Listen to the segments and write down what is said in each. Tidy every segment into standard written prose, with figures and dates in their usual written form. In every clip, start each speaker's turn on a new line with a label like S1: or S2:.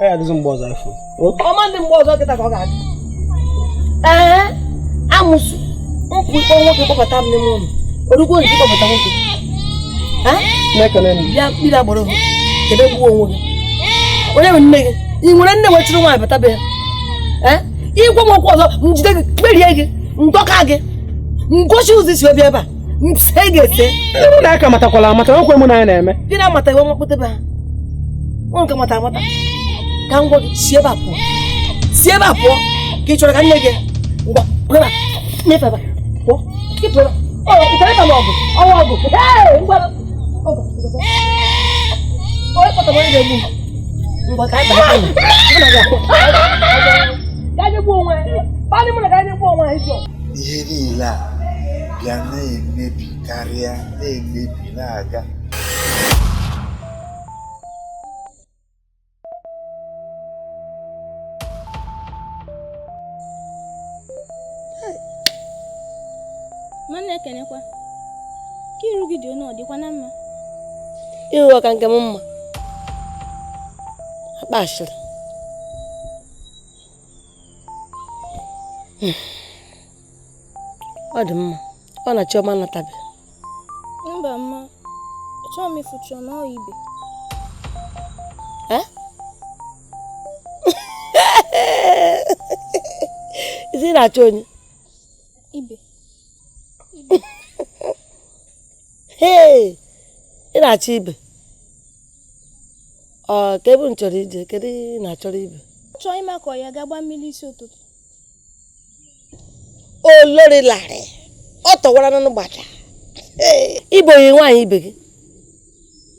S1: ya adịzi mgbe ọzọ ifo.
S2: Ọma ndị mgbe ọzọ kịta ka ọ ga-adị. Ee, amụsụ nkwụ ikpọ nwoke kpọbata m n'ime ụlọ. Orukwu nke kpọbata nwoke.
S1: Na-ekele m.
S2: Bịa mmiri agbọrọ gị. Kedu egbuo onwe gị? Onye bụ nne gị? Ị nwere nne nwechiri nwaanyị bata be ya? Ee? Ịgwa m okwu ọzọ, m jide gị, kperie gị, ndọka gị, ngosi ụzọ isi bịa ebe a, nse ga-ese.
S1: Mụ na aka matakwala amata, okwe mụ na ya na-eme.
S2: Gị na-amata iwe nwakpụtebe ha. Nwa nke mata amata. Ka m gwa gị, si ebe a pụọ. Si ebe a pụọ. Ka ị chọrọ ka nne gị ngwa pụọ ebe a. Nyefe ebe a. Pụọ. Ị pụọ ebe a. Ọ, ị chọrọ ịba m ọgụ? Ọwa ọgụ. Ee, ngwa. Ọgụ. Onye kpọtara onye ga-egbu m? Ngwa ka anyị banye ụlọ. Mụ na gị akpọ. Ka anyị gbuo onwe anyị. Kpadị mụ na ka anyị gbuo onwe anyị jụọ.
S3: Ihe niile a bịa na-emebi karịa na-emebi na-aga.
S4: Nwanne ekenekwa ka iru gị dị onu ọ dịkwa na mma.
S2: Iru ọka nke m mma. Akpa ashịrị. Ọ dị mma. Ọ na Chioma natabe.
S4: Mba mma, achọghị m ịfụ Chioma, ọ ibe.
S2: Eh? Isi na-achọ onye?
S4: Ibe.
S2: Hei, ị na-achọ ibe. Ọ ka ebe m chọrọ ije, kedu ị na-achọrọ ibe?
S4: Chọọ ịma ka ọ ya ga-agba mmiri isi ụtụtụ.
S2: Olori larị, ọ tọwara n'ọnụ gbada. Ibe onye nwaanyị ibe gị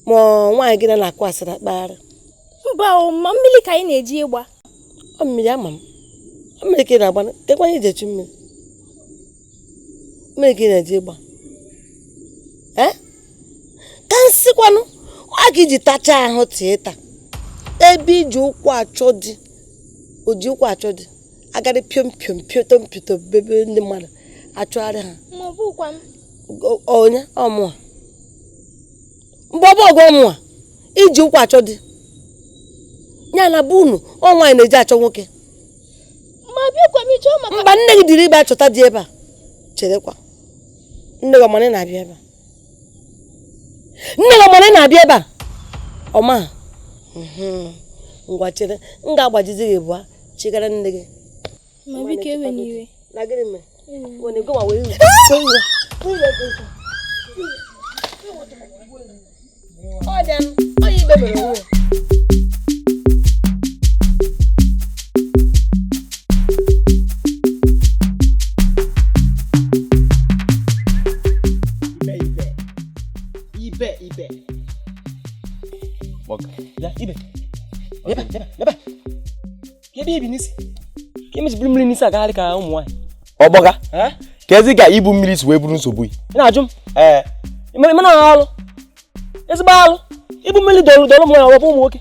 S2: ma ọ nwaanyị gị na-akụ asịrị akpagharị.
S4: Mba o, ma mmiri ka anyị na-eji ịgba.
S2: Ọ mmiri ama m. Ọ mmiri ka ị na-agba, kekwa ihe iji echu mmiri. Mmiri ka ị na-eji ịgba. Ee? Ka nsịkwanụ, ọ ka iji tachaa ahụ tie taa. Ebe iji ụkwụ achọ di, o ji ụkwụ achọ di, agarị piom piom piotom piotom bebe ndị mmadụ achọgharị ha.
S4: Ma ọ bụkwa m.
S2: Onye ọmụa. Mgbe ọ bụ ọgụ ọmụa, iji ụkwụ achọ di. Ya na bụ unu, ọ nwaanyị na-eji achọ nwoke.
S4: Ma bịakwa m ịchọ maka.
S2: Mba, nne gị dịrị ibe achọta di ebe a. Cherekwa. Nne gị ọmara na-abịa ebe a. Nne gị ọmara na-abịa ebe a. Ọma. Ngwa chere, m ga-agbajizi gị bụa chigara nne gị.
S4: Ma biko ewe n'iwe.
S2: Na gịnị mere? Wene gọwa wee iwe. Ọ dị ọ ya ibe mere onwe ya.
S1: Ibe ibe. Bịa ibe. Bịa bịa bịa. Ka ebe ibi n'isi. Ka emezi buru mmiri n'isi agagharị ka ụmụ nwaanyị.
S5: Ọgbọga. Ka ezi ka ibu mmiri si wee buru nsogbu.
S1: Ị na-ajụ m?
S5: Ee.
S1: Ị mana alụ. Ezigbo alụ. Ibu mmiri dọrọ dọrọ ụmụ nwaanyị, ọ bụ ụmụ nwoke.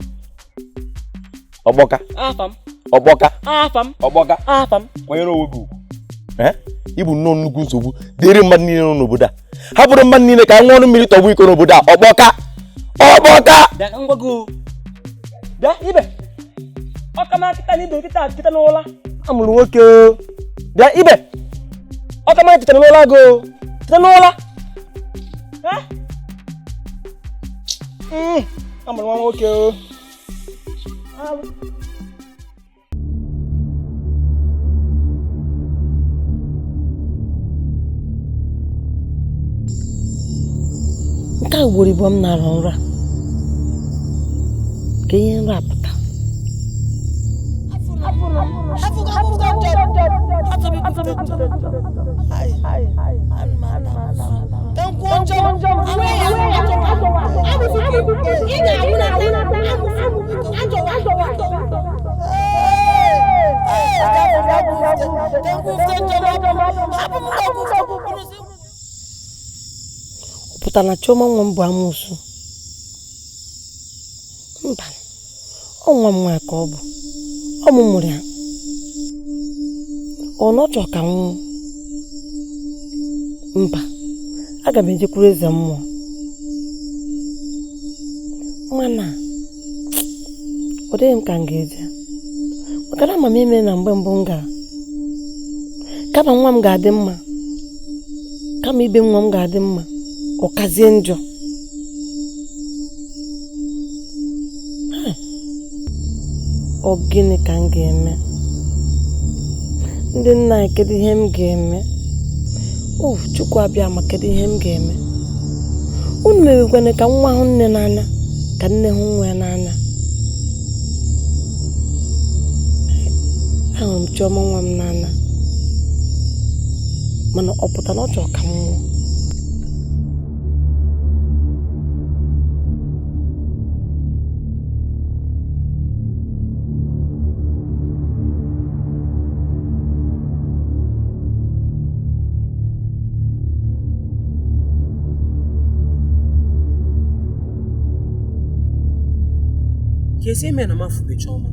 S5: Ọgbọka.
S1: Afa m.
S5: Ọgbọka.
S1: Afa m.
S5: Ọgbọka.
S1: Afa m.
S5: Kwanyere onwe gị ugwu. Ibu nnọọ nnukwu nsogbu dịrị mmadụ niile nọ n'obodo a. Hapụrụ mmadụ niile ka ṅụọ ọnụ mmiri tọgbọ iko n'obodo a. Ọgbọka. Ọgbọka.
S1: Bịa ka m gwa gị o. Bịa ibe. Ọka ma kịta na ibe kịta kịta n'ụla. A mụrụ nwoke o. Bịa ibe. Ọka ma kịta n'ụla gị o. Kịta n'ụla. A mụrụ nwa nwoke o.
S2: Nke a ugboro ibu m na-arọ nra. Ka ihe nra pụta. Pụtara na Chioma nwa m bụ amoosu. Mba, ọ nwa m nwaanyị ka ọ bụ. Ọ mụ mụrụ ya. Ọ na ọ chọrọ ka m nwụọ. Mba, aga m ejekwuru eze mmụọ. Mana Ọ dịghị m ka m ga-eje maka na ama m ime na mgbe mbụ m gara kama nwa m ga-adị mma kama ibe nwa m ga-adị mma ọ kazie njọ. Ọ gịnị ka m ga-eme? Ndị nna anyị, kedu ihe m ga-eme? O Chukwu abịa ma kedu ihe m ga-eme? Unu mewekwana ka nwa hụ nne n'anya ka nne hụ nwa ya n'anya. Ahụrụ m Chiọma nwa m n'anya mana ọ pụta na ọ chọrọ ka m nwụọ.
S1: Ka esi eme na m afụbe Chiọma,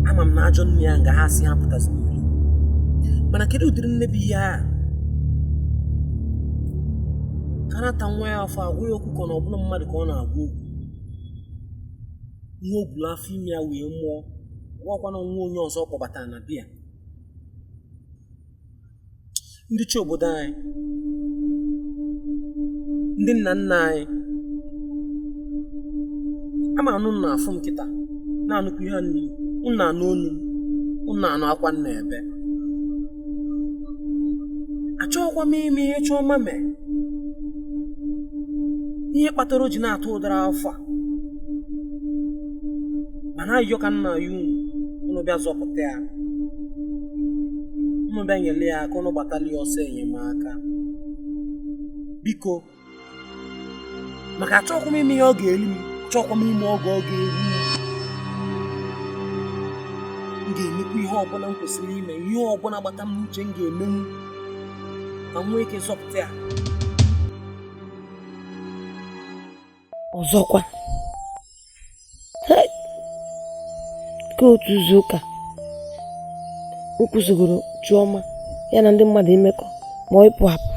S1: ama m na ajọ nne ya nga ha si ha pụtazi n'iri, mana kedu ụdịrị nne bụ ihe a ka na-ata nwa ya afọ agwa ya okwu ka na ọbụla mmadụ ka ọ na-agwa okwu? Nwa o buru afọ ime ya wee mụọ gwakwa na nwa onye ọzọ kpọbatara na biya. Ndị chi obodo anyị, ndị nna nna anyị, ama anụ na afụ nkịta na-anụkwu ihe nni unu anụ onu unu anụ akwa nna ebe. Achọghịkwa m ime ihe Chiọma mee, ihe kpatara o ji na-atụ ụdara afọ a, mana ayọ ka nna ya unu unu bịa zọpụta ya, unu bịa nyere ya aka, unu gbatala ya ọsọ enyemaka biko, maka achọghịkwa m ime ihe ọ ga-eri m, achọghịkwa m ime ọgụ ọ ga-eru m. M ga-emekwa ihe ọbụla m kwesịrị ime, ihe ọbụla gbata m n'uche m ga-emenwu ka m nwee ike zọpụta ya.
S2: Ọzọkwa ka otu izu ụka m kwụsịgoro Chiọma ya na ndị mmadụ imekọ ma ọ ịpụ apụ,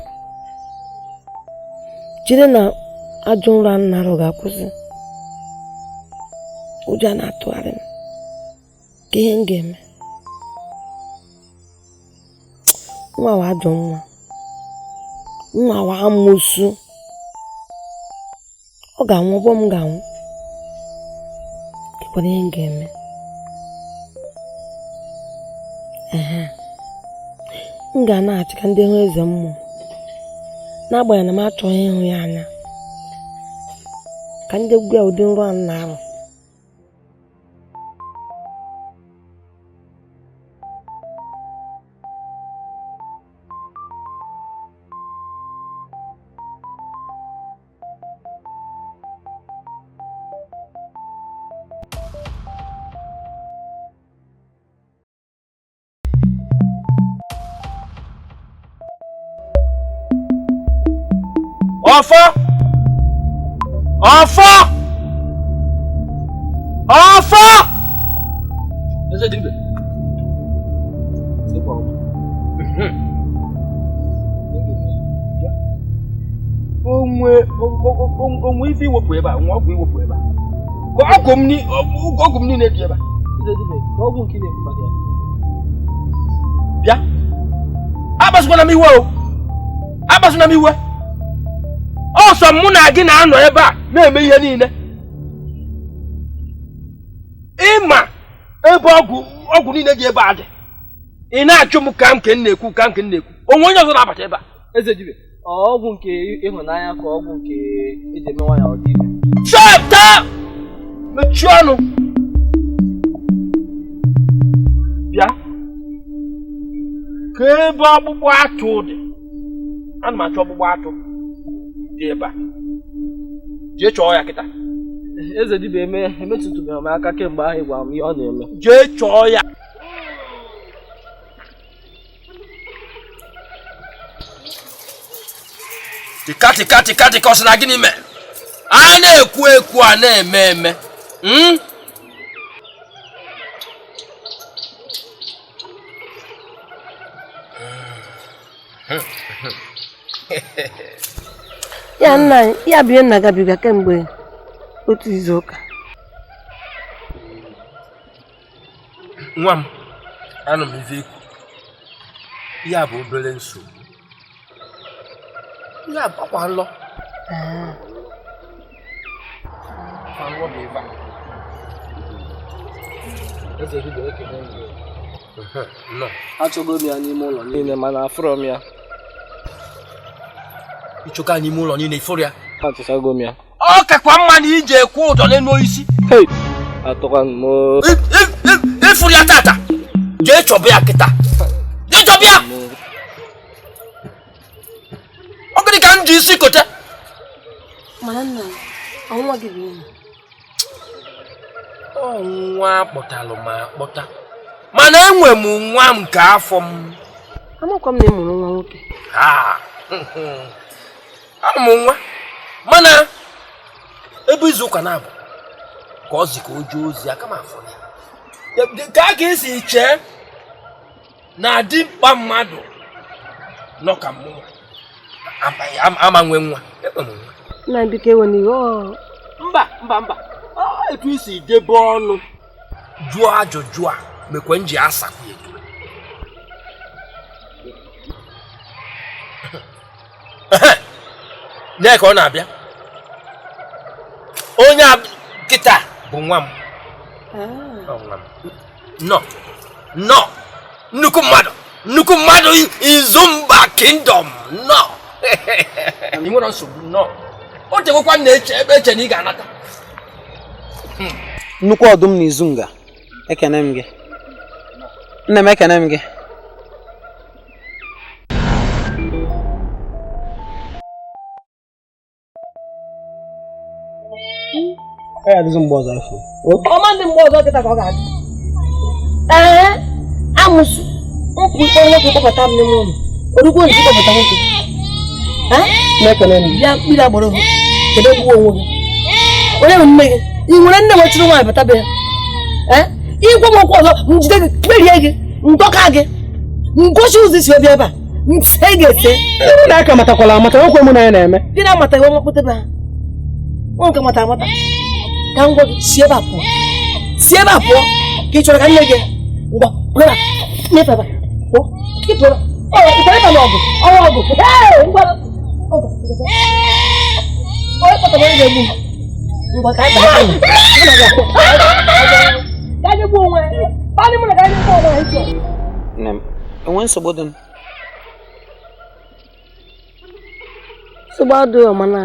S2: chere na ajọ nrọ a na-arụ ga-akwụsị. Ụjọ a na-atụgharị m ka ihe m ga-eme. Nwa wa ajọ nwa, nwa wa amụsụ, ọ ga-anwụ ọbọ m ga-anwụ. Kekwana ihe m ga-eme? Ehe, m ga na-achị ka ndị hụ eze mmụọ n'agbanyeghị na m achọghị ịhụ ya anya, ka ndị gwa ya ụdị nrọ a na-arụ.
S1: Ọfọ! Ọfọ! Ọfọ! Eze dibịa. Onwe ife iwepụ ebe a, nwa ọgwụ iwepụ ebe a. Ọgwụ m niile dị ebe a. Eze dibịa, ọgwụ nke na-ekwu maka ya. Bịa. Akpasukwana m iwe o. Akpasukwana m iwe. Ọsọ mụ na gị na-anọ ebe a na-eme ihe niile. Ịma ebe ọgwụ niile dị ebe a dị. Ị na-achụ m ka nke m na-ekwu ka nke m na-ekwu. Onwe onye ọzọ na-abata ebe a.
S6: Eze dibịa, ọgwụ nke ịhụnanya ka ọgwụ nke eji eme nwaanyị ọ dị ime.
S1: Chọpụta! Mechie ọnụ. Bịa. Ka ebe ọkpụkpụ atụ dị. Ana m achọ ọkpụkpụ atụ dị ebe a. Jee chọọ ya kịta.
S6: Eze dibịa emetụtụbeghị m aka kemgbe ahụ ị gwara m ihe ọ na-eme.
S1: Jee chọọ ya. Tịka tịka tịka tịka ọ sị na gịnị mere? A na-ekwu ekwu a na-eme eme.
S2: Ya nna ya bụ ihe nna gabiga kemgbe otu izu ụka.
S1: Nwa m, anụ m ife ikwu. Ya bụ obere nsogbu. Ya bụ ọkwa nlọ. Ọkwa nlọ bụ ebe a.
S6: Eze dibịa, ekele m gị.
S1: Nnọọ.
S6: Achọgo m ya n'ime ụlọ niile mana afụrọ m ya.
S1: Ịchọka n'ime ụlọ niile ifụrụ ya.
S6: Achọchago m ya.
S1: Ọ kakwa mma na ije kwụ ụdọ n'elu osisi.
S6: Hei! Atọkwa m.
S1: Ịfụrụ ya tata. Jee chọba ya kịta. Jee chọba ya. Ọ gịnị ka m ji isi kote?
S2: Mana nna m, ọnwa gị bụ ihe.
S1: Ọ nwa akpọtalụ m akpọta. Mana enwe m nwa m nke afọ m.
S2: Amakwa m na ị mụrụ nwa nwoke.
S1: Amụ m nwa. Mana ebe izu ụka na-abụ ka ọ zi ka o jee ozi aka m afọ ya. Ka a ga-esi chee na dimkpa mmadụ nọ ka mmụọ ama nwe nwa. Ekwe m nwa.
S2: Nna m biko ewe n'iwe. Ọ
S1: Mba mba mba. Etu isi debe ọnụ jụọ ajụjụ a mekwe m ji asakwa etu. Nee ka ọ na-abịa. Onye a kịta bụ nwa m. Ọ nwa m. Nnọọ. Nnọọ. Nnukwu mmadụ. Nnukwu mmadụ Izumba Kingdom. Nnọọ. Ị nwere nsogbu nnọọ. O chekwa na-eche ebe eche na ị ga-anata.
S7: Nnukwu ọdụm na Izunga, ekene m gị. Nne m, ekene m gị. Ọ ya adịzi mgbe ọzọ afọ.
S2: Ọma ndị mgbe ọzọ kịta ka ọ ga-adị. Ee, amụsụ nkwụ ikpọ nwoke kpọbata m n'ime ụlọ. Orukwu nzi kpọbata nwoke.
S7: Na-ekene m.
S2: Bịa mmiri agbọrọ gị. Kedu egbu onwe gị? Onye bụ nne gị? Ị nwere nne nwechiri nwaanyị bata be ya? Ee, ịgwa m okwu ọzọ, m jide gị, kperie gị, ndọka gị, ngosi ụzọ isi bịa ebe a, nse ga-ese.
S7: Ndị na-aka matakwala amata, okwe mụ na ya na-eme.
S2: Ndị na-amata iwe nwakpụta be ha. Nwa nke mata amata. Ka m gwa gị, si ebe a pụọ. Si ebe a pụọ. Ka ị chọrọ ka nne gị ngwa pụọ ebe a. Nyefe ebe a. Pụọ. Ị pụọ ebe a. Ọ, ị chọrọ ịba n'ọgụ? Ọwa ọgụ. Ee, ngwa. Ọgụ. Onye kpọtara onye ga-egbu m? Ngwa ka anyị banye ụlọ. Mụ na gị akpọ. Ka anyị gbuo onwe anyị. Kpanị mụ na ka anyị gbuo onwe anyị chọọ.
S7: Nne m, enwe nsogbu dị m.
S2: Nsogbu adịghị mana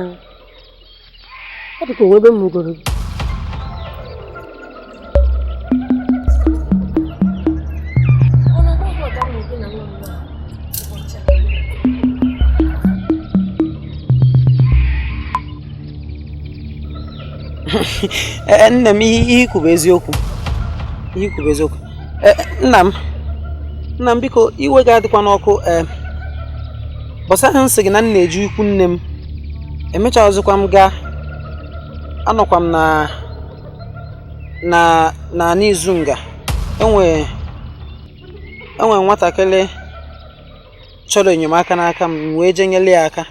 S2: ọ dị ka onwe ebe m rugoro gị.
S7: Nne m, ihe ikwu bụ eziokwu. Ihe ikwu bụ eziokwu. Nna m biko iwe ga-adịkwa n'ọkụ. Bọsa ahụ nsị gị na m na-eji ikwu nne m. Emechazikwa m gaa. Anọkwa m na n'Izunga. Enwe nwatakịrị chọrọ enyemaka n'aka m, wee jee nyere ya aka.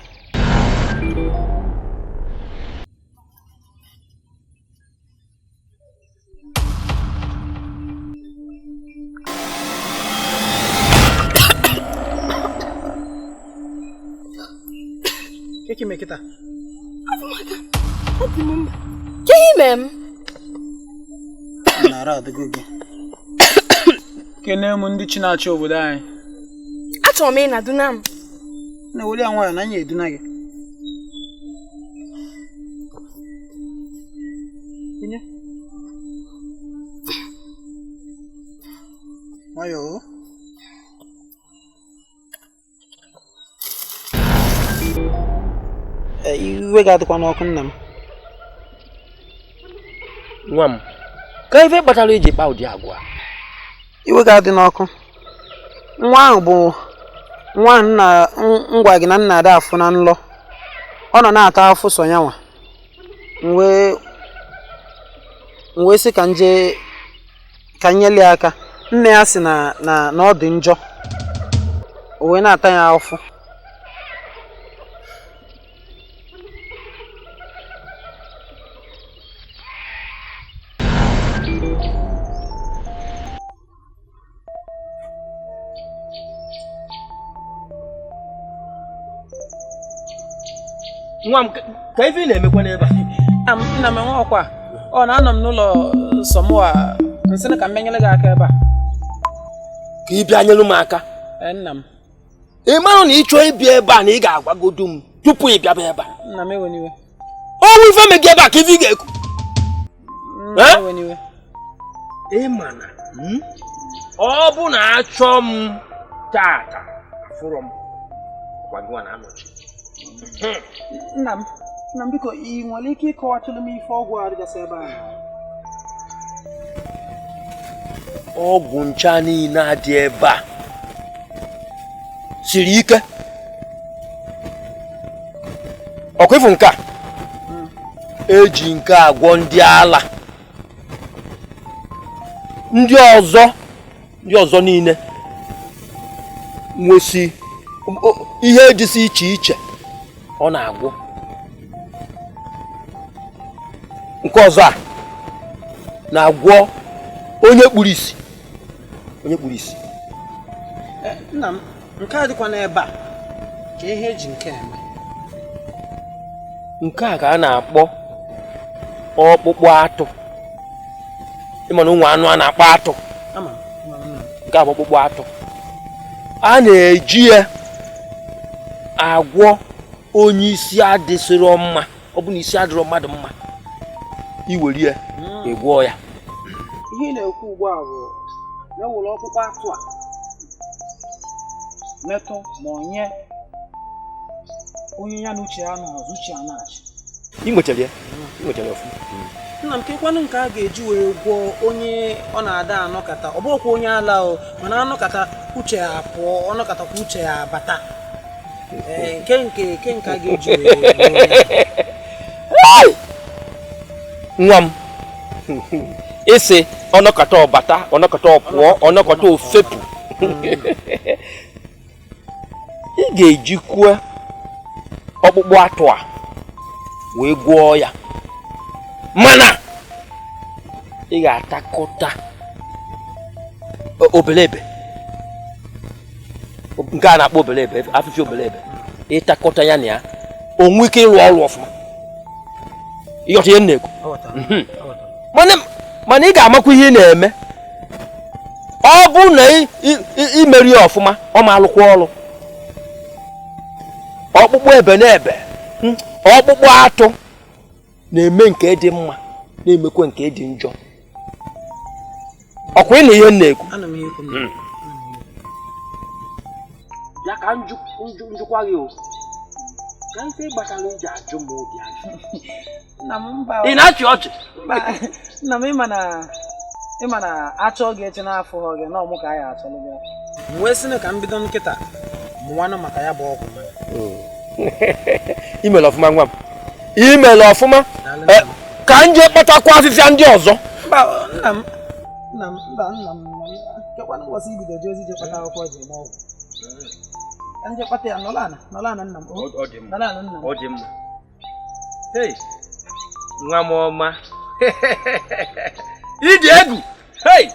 S7: Kene m ndị chi na-achị obodo anyị.
S4: Achọrọ m ịna duna m.
S7: Na were ya nwayọọ na anyị eduna gị. Nwayọọ. Iwe ga-adịkwa n'ọkụ nna m.
S1: Nwa m, ka ife kpatara iji kpa ụdị agwa?
S7: Iwe ga-adị n'ọkụ. Nwa ahụ bụ nwa nna ngwa gị na nna ada afụ na nlọ. Ọ nọ na-ata afụ so ya nwa. M wee sị ka m jee ka m nyere ya aka. Nne ya sị na na ọ dị njọ. O wee na-ata ya afụ.
S1: Nwa m, ka ife ị na-emekwa n'ebe a?
S7: Nna m enwe ọkwa. Ọ na-anọ m n'ụlọ sọmụa nsị ka m menyere gị aka ebe a.
S1: Ka ị bịa nyere m aka.
S7: Nna m.
S1: Ị mara na ị chọọ ịbịa ebe a na ị ga-agwagodo m tupu ị bịaba ebe a.
S7: Nna m ewe n'iwe.
S1: Ọnwụ ife me gị ebe a ka ife ị ga-ekwu.
S7: Ewe n'iwe.
S1: Ị ma na ọ bụ na achọ m tata afụrọ m gwa gị nwa na-anọchi.
S7: Nna m biko ị nwere ike ịkọwatụrụ m ife ọgwụ a dịgasị ebe a?
S1: Ọgwụ ncha niile adị ebe a siri ike. Ọkwa ịfụ nke a eji nke agwọ ndị ala, ndị ọzọ niile nwesi ihe dịsị iche iche ọ na-agwọ. Nke ọzọ a na-agwọ onye kpuru isi. Onye kpuru isi.
S7: Nna m, nke a dịkwa n'ebe a ka ihe eji nke eme.
S1: Nke a ka a na-akpọ ọkpụkpụ atụ. Ịma na ụmụ anụ a na-akpọ atụ. Nke a bụ ọkpụkpụ atụ. A na-eji ya agwọ onye isi adịsịrọ mma. Ọ bụ na isi adịrọ mmadụ mma, iwere ya ịgwọ ya.
S7: Ihe ị na-ekwu ugbu a bụ na ewere ọkpụkpụ atụ a metụ ma ọ nye onye ya na uche ya nọ ọzọ, uche ya na-achị.
S1: Ị nwetara ya? Ị nwetara ya ọfụma.
S7: Nna m, kekwanụ nke a ga-eji wee gwọọ onye ọ na-ada anọkata, ọ bụghịkwa onye ala o, mana anọkata uche ya apụọ, ọnọkatakwa uche ya abata. Nke nke nke a ga-eji wee gwọọ.
S1: Nwa m, isi ọnọkata ọbata, ọnọkata ọpụọ, ọnọkata ofepụ. Ị ga-ejikwa ọkpụkpụ atụ a wee gwọọ ya, mana ị ga-atakọta obelebe, nke a na-akpọ obelebe, afịfịa obelebe. Ịtakọta ya na ya, o nwee ike ịrụ ọrụ ọfụma. Ịghọta ihe m na-ekwu? Mana ị ga-amakwa ihe ị na-eme. Ọ bụ na imeri ya ọfụma, ọ ma alụkwa ọrụ. Ọkpụkpụ ebe na ebe, ọkpụkpụ atụ na-eme nke dị mma, na-emekwa nke dị njọ. Ọkwa ị na ihe m na-ekwu? Ya ka njụkwa gị o. Ka ife gbasara iji ajụ m ụdị ajụ. Ị na-achị ọchị?
S7: Nna m, ịma na achọ gị eche n'afọ gị na ọmụ ka anyị achọrọ gị. M wee sị na ka m bido nkịta mụwanụ maka ya bụ ọgwụ.
S1: Imere ọfụma nwa m. Imere ọfụma. Ka m jee kpatakwa afịfịa ndị ọzọ.
S7: Mba, nna m, kekwanụ ụbọchị ibido jee ozi jee kpata akwụkwọ ji eme ọgwụ. Ka m jee kpata ya, nọrọ ala nna m. Nọrọ ala nna m.
S1: Ọ dị mma. Hey, nwa m ọma. Ị dị egwu. Hey.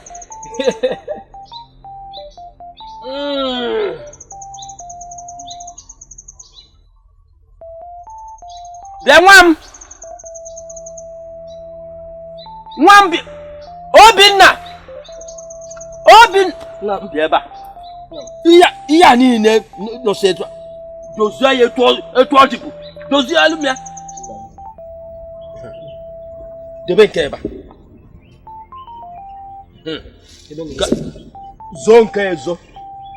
S1: Bịa nwa m. Nwa m Obinna. Obinna bịa ebe a. Ihe a niile nọsị etu a. Dozie ya etu ọ dịbụ. Dozie elu m ya. Debe nke ebe a. Zoo nke ezo.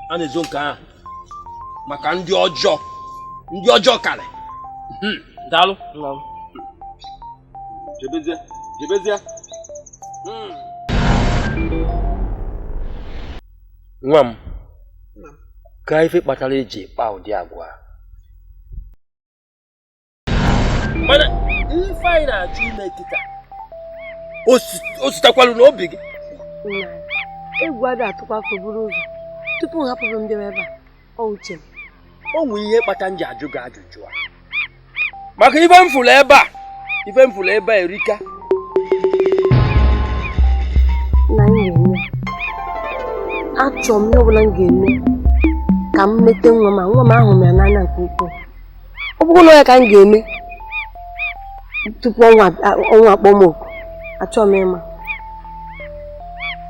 S1: A na-ezo nke ahụ maka ndị ọjọọ. Ndị ọjọọ karị. Daalụ. Jebezie. Jebezie. Nwa m, ka ife kpatara eji kpa ụdị agwa. Mana ife anyị na-achọ ime kịta, o sitekwalụ n'obi gị.
S2: Egwu adịghị atụkwa afọ buru ụzọ tupu m hapụrụ m bịawa ebe a. Ọ uche m.
S1: O nwere ihe kpata m ji ajụ gị ajụjụ a. Maka ife m fụrụ ebe a, ife m fụrụ ebe a erika.
S2: Na m ga-eme, achọrọ m ihe ọbụla m ga-eme ka m mete nwa m, nwa m ahụ m ya n'anya nke ukwuu. Ọ bụrụ na ya ka m ga-eme, Tupu ọnwa akpọ m oku, achọghị m ịma.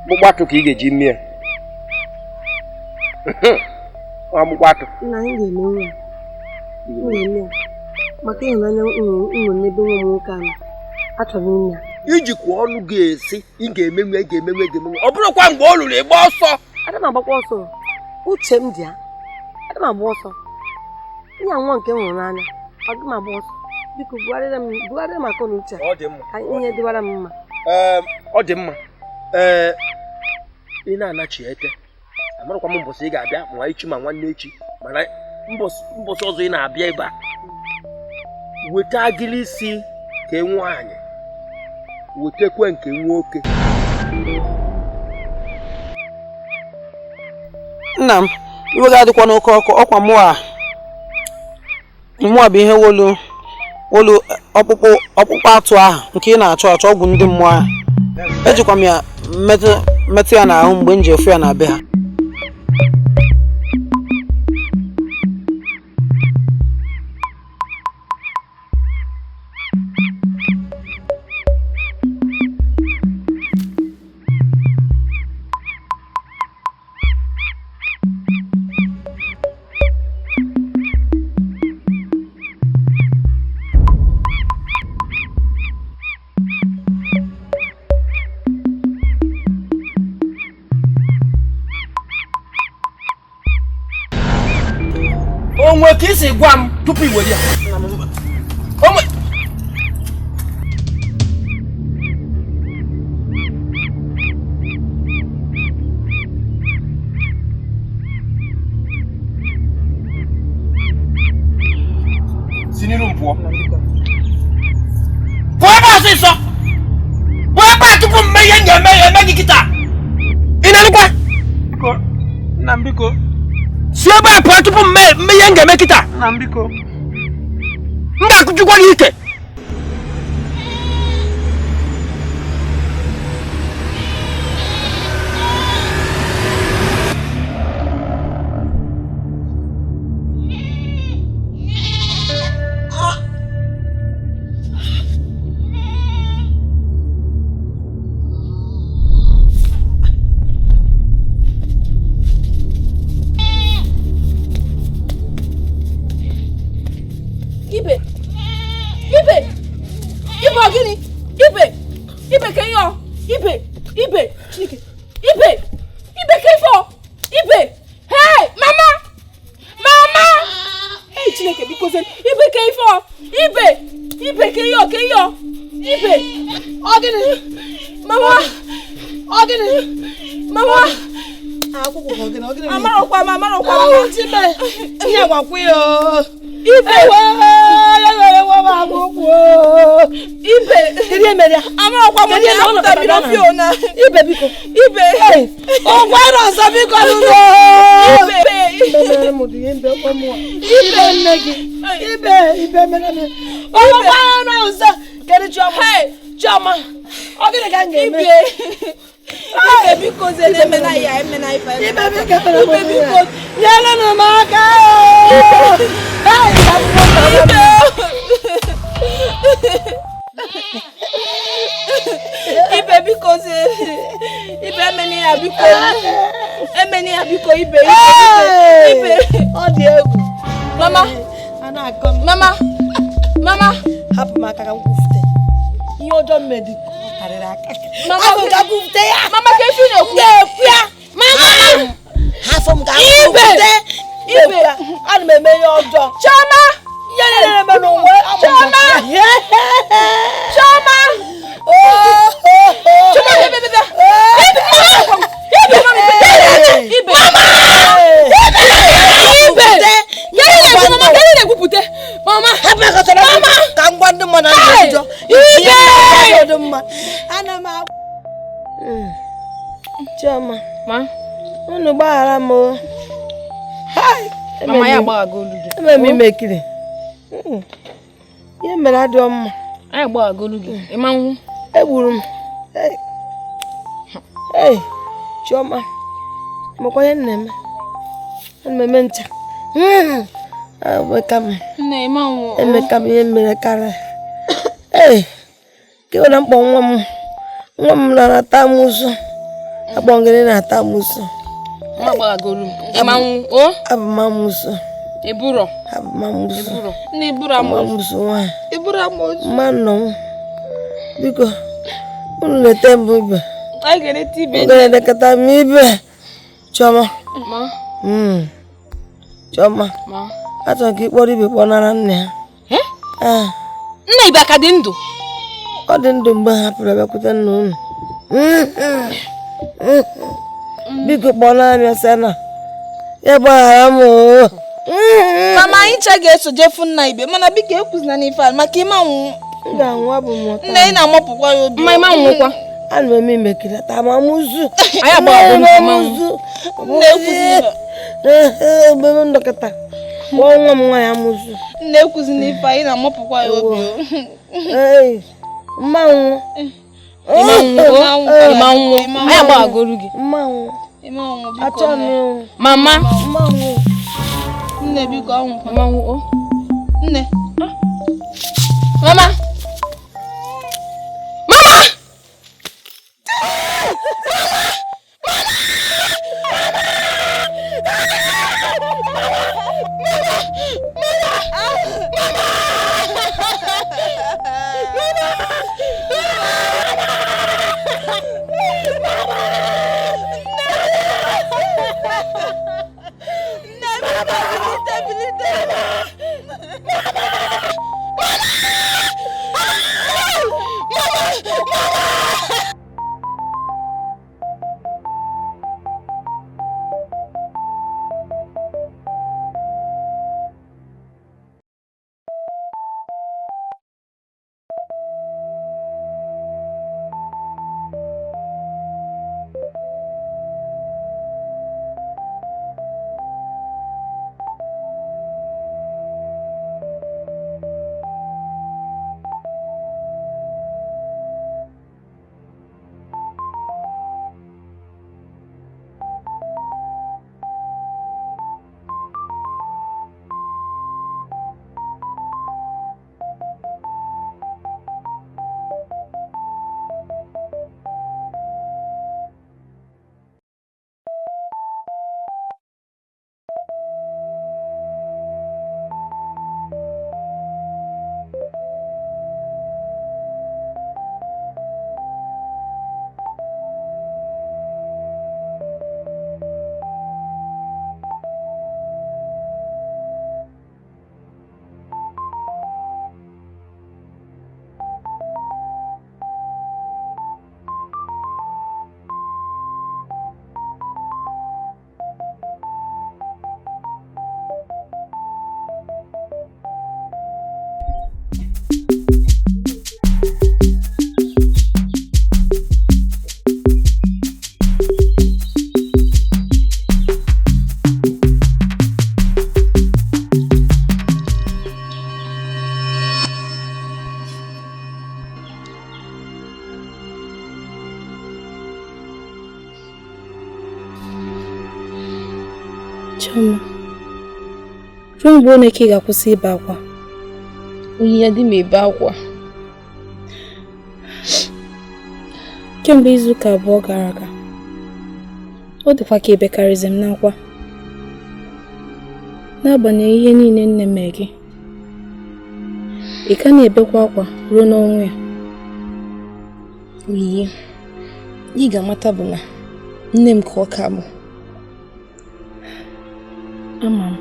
S1: Akpụkpọ atụ ka ị ga-eji mie. Akpụkpọ atụ.
S2: Nna anyị ga-eme nwa ya. M ga-eme ya. Maka ịhụnanya m nwere n'ebe nwa m nwoke ahụ, achọrọ m ime ya.
S1: Ijikwa ọnụ ga-esi, ị ga-emenwe, ị ga-emenwe, ị ga-emenwe. Ọ bụrụkwa mgbe ọ lụrụ ịgba ọsọ.
S2: Ada m agbakwa ọsọ. Uche m dị ya. Ada m agba ọsọ. Ihe a nwa nke m hụrụ n'anya. Aga m agba ọsọ. Biko bugharịa m akọ na uche.
S1: Ọ dị mma.
S2: Ka ihe dịwara m mma.
S1: Ọ dị mma. Ee, ị na-anachi ete. Amarakwa m mbọsị ị ga-abịa ma echi ma nwanne echi, mana mbọsị ọzọ ị na-abịa ebe a, weta agịrị isi nke nwaanyị, wetekwe nke nwoke.
S7: Nna m, iwe ga-adịkwa n'oke ọkụ. Ọkwa mụa bụ ihe wolu ọkpụkpụ atụ ahụ nke ị na-achọ achọ, ọgwụ ndị mmụọ ahụ. Ejikwa m ya metụ ya n'ahụ mgbe m ji efu ya na be ha.
S1: Onwe ka isi gwa m tupu i were ya. Onwe si n'iru m pụọ. Pụọ ebe a ọsịsọ. Pụọ ebe a tupu m mee ihe m ga-eme ya eme gị kịta. Ị na-anụkwa?
S7: Biko, nna m biko.
S1: Si ebe a pụọ tupu m mee ihe m ga-eme kịta.
S7: Nna m biko.
S1: M ga-akụjikwa gị ike.
S4: Ibe! Ibe! Ibe ọ gịnị? Ibe! Ibe ka ihe ọ? Ibe! Ibe! Chineke! Ibe! Ibe ka ife ọ? Ibe! Hey! Mama! Mama! Hey Chineke biko zen! Ibe ka ife ọ? Ibe! Ibe ka ihe ọ? Ka ihe ọ? Ibe! Ọ gịnị? Mama! Ọ gịnị? Mama!
S2: Akwụkwọ ọ gịnị? Ọ gịnị?
S4: Amarọkwa m, amarọkwa m.
S2: Ahụ Chime! Ihe agwakwa ya o.
S4: Ibe! Ibe!
S2: Kedu ihe mere ya?
S4: Amarọkwa m
S2: Kedu ihe
S4: na
S2: mere ọ
S4: apụta
S2: nọkọtara
S4: mmiri
S2: na?
S4: na.
S2: Ibe biko.
S4: Ibe!
S2: Ụkwara ọzọ biko nụrụ.
S4: Ibe!
S2: Ibe mere m ụdị ihe mbe kwe mụọ. Ibe nne gị. Ibe ibe mere m. Ụkwara ọzọ. Kedu Chiọma? Chiọma. Ọ gịnị ka m ga-eme?
S4: Ibe! Ibe biko zere emena ya emena ife.
S2: Ibe biko mere m
S4: Ibe
S2: ụdị ihe.
S4: biko.
S2: Nyerenụ m aka. Hey,
S4: Ibe! Ibe biko zere. Ibe emena ya biko. Emena ya biko ibe ibe ibe.
S2: Ọ dị egwu.
S4: Mama!
S2: A na-akọ m.
S4: Mama! Mama!
S2: Hapụ m aka ka m kwufute. Ihe ọjọọ m mere karịrị aka.
S4: Mama,
S2: Hapụ m ka m kwufute ya.
S4: Mama ka efi na-ekwu.
S2: Ga-ekwu ya. Mama! Hapụ m ka m
S4: Ibe!
S2: kwufute.
S4: Ibe!
S2: Ana m eme ihe ọjọọ.
S4: Chioma!
S2: Ihe niile na-eme n'ụwa.
S4: Chioma! Chioma! Chioma bịa bịa bịa. Ibe! Ibe! Ibe! Ibe! Kedu na-ekwu mama? Kedu na-ekwupụta? Mama!
S2: Hapụ m aka tọrọ m. Ka m gwa ndị mmadụ na ndị ọjọọ.
S4: Ibe!
S2: Ihe dị mma. Ana m agwa. Chioma,
S4: Ma?
S2: unu gbaghara m o. Hai!
S4: Mama ya agbaghago olu gị.
S2: Eme m imekiri. Ihe mere adịghị mma.
S4: Anyị agbaghago olu gị. Ị ma nwụ?
S2: Egburu m. Hey. Hey, Chioma, makwa ihe m na-eme. Ana m eme ncha. Emeka m.
S4: Nne, ị ma nwụ.
S2: Emeka m ihe mere karịa. Ee, ka na mkpọ nwa m na-ata amụsụ. Akpọ ngịrị na-ata amụsụ.
S4: Mma gbagoro ịmanwụ o?
S2: Abụ m amụsụ.
S4: Eburo.
S2: Abụ m amụsụ.
S4: Eburo. Nne eburo amụsụ.
S2: Amụsụ nwaanyị.
S4: Eburo amụsụ.
S2: Mma nọ m. Biko, unu leta mbụ ibe.
S4: Anyị ga-eleta ibe.
S2: Unu ga-elekọta m ibe. Chiọma.
S4: Ma.
S2: Chiọma.
S4: Ma.
S2: Achọrọ ka ị kpọrọ ibe kpọnara nne ya.
S4: Eh? Nna ibe aka dị ndụ?
S2: Ọ dị ndụ mgbe ha hapụrụ bịakwute nna unu. Biko kpọnara ya sị na ya gbaghara m.
S8: Mama anyị ncha ga-eso jefu nna ibe mana biko ekwuzina n'ife a maka ịmanwụ.
S2: M ga-anwụ abụ m ụta.
S8: Nne ị na-amapụkwa ya obi.
S4: Mma ịmanwụkwa.
S2: Ana m eme imekirata ma amụzụ.
S4: Anyị agbagoro m
S2: amụzụ.
S8: Nne ekwuzina.
S2: Ebe m dọkịta. Kpọọ nwa m nwaanyị amụzụ.
S8: Nne ekwuzina ife a ị na-amapụkwa ya obi.
S2: Ee, mmanwụ.
S4: Ịmanwụ. Ịmanwụ. Anyị agbagoro gị.
S2: Mmanwụ.
S8: Ịmanwụ biko.
S2: Achọrọ m ịnwụ.
S4: Mama.
S2: Mmanwụ.
S8: Nne biko ọnwụ.
S4: Mmanwụ o.
S8: Nne.
S4: Mama. Mama!
S9: Chioma, ruo mgbe ole ka ị ga-akwụsị ibe akwa?
S4: Onyinye dị m ebe akwa.
S9: Kemgbe izuụka 2 gara aga, ọ dịkwa ka ebekarịzi m n'akwa. N'agbanyeghị ihe niile nne mere gị, ị ka na-ebekwa akwa ruo n'ọnwụ ya.
S4: Onyinye, ị ga-amata bụ na nne m ka ọ ka bụ.
S9: Ama m.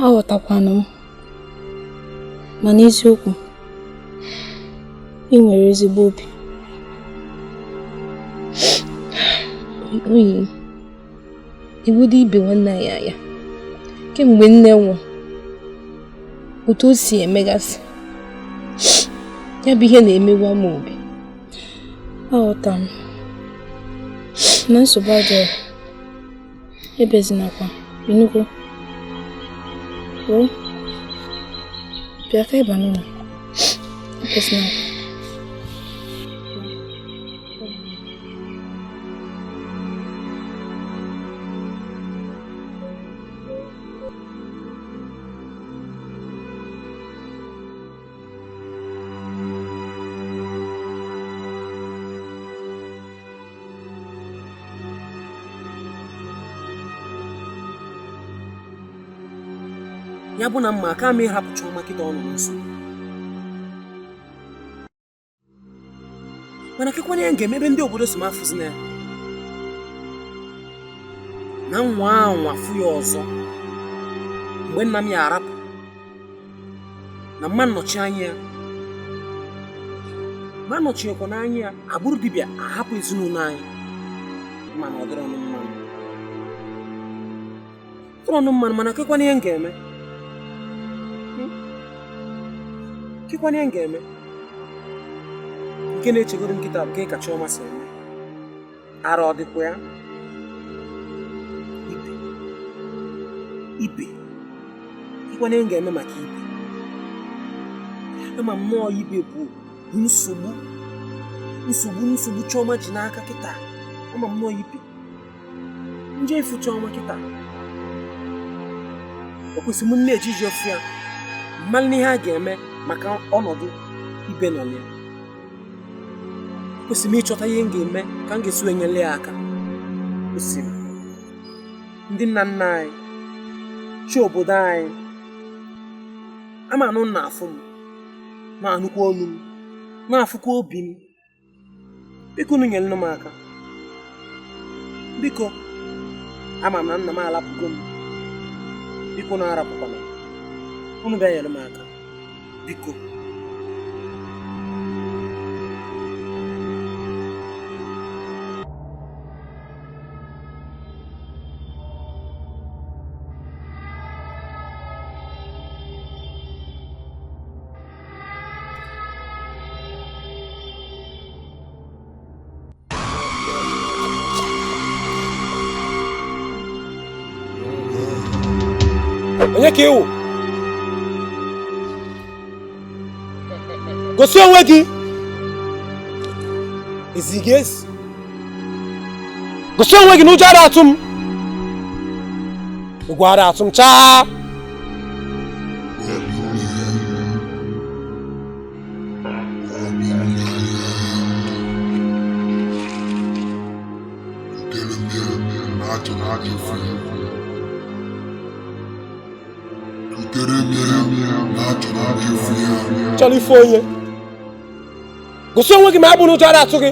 S9: Aghọtakwanụ m. Ma n'eziokwu, ị nwere ezigbo obi.
S4: Onyinye, iwu dị ibe nwanne anyị anya. Kemgbe nne nwụrụ, otu o si emegasị, ya bụ ihe na-emewa m obi.
S9: Aghọta m. Na nsogbu adịghị. Ebezinakwa, ịnụgo? O, bịa ka ịba n'ụlọ. Ebezinakwa.
S7: Ya bụ na mma aka m ịrapụ Chiọma kịta ọ nọ na nsogbu. Mana kekwana ya ga-eme ebe ndị obodo si m afụzi na ya. Na nwa anwa fụ ya ọzọ mgbe nna m ya arapụ na mma nnọchi anya ya ma nọchiekwa n'anya ya agbụrụ dibịa ahapụ ezinụlọ anyị mana ọ dịrọ ọnụ mmanụ dịrọ ọnụ mmanụ. Mana kekwana ihe m ga-eme, kekwana ihe m ga-eme. Nke na-echegoro nkịta bụ ka Chiọma si eme ara ọ dịkwa ya. Ibe ibe kekwana ihe m ga-eme maka ibe. Ama mmụọ ibe bụ nsogbu nsogbu nsogbu Chiọma ji n'aka kịta. Ama mmụọ ibe nje ifu Chiọma kịta o kwesịrị m na-eji iji ofu ya mmalụ n'ihe a ga-eme maka ọnọdụ ibe nọ ya. Kwesịrị m ịchọta ihe m ga-eme ka m ga-esi enyere ya aka. Kwesịrị ndị nna nna anyị chi obodo anyị ama anụ na-afụ m na-anụkwa olu m na-afụkwa obi m. Biko unu nyere m aka biko. Ama m na nna m alapụgo m, biko na arapụkwana unu bịa nyere m aka biko. Onye ka ịwụ? Gosi onwe gị. Ezi gị ezi. Gosi onwe gị n'ụjọ ara atụ m. Egwu ara atụ m chaa. Chọrọ ife onye. Gosi onwe gị ma abụ n'ụjọ ara atụ gị.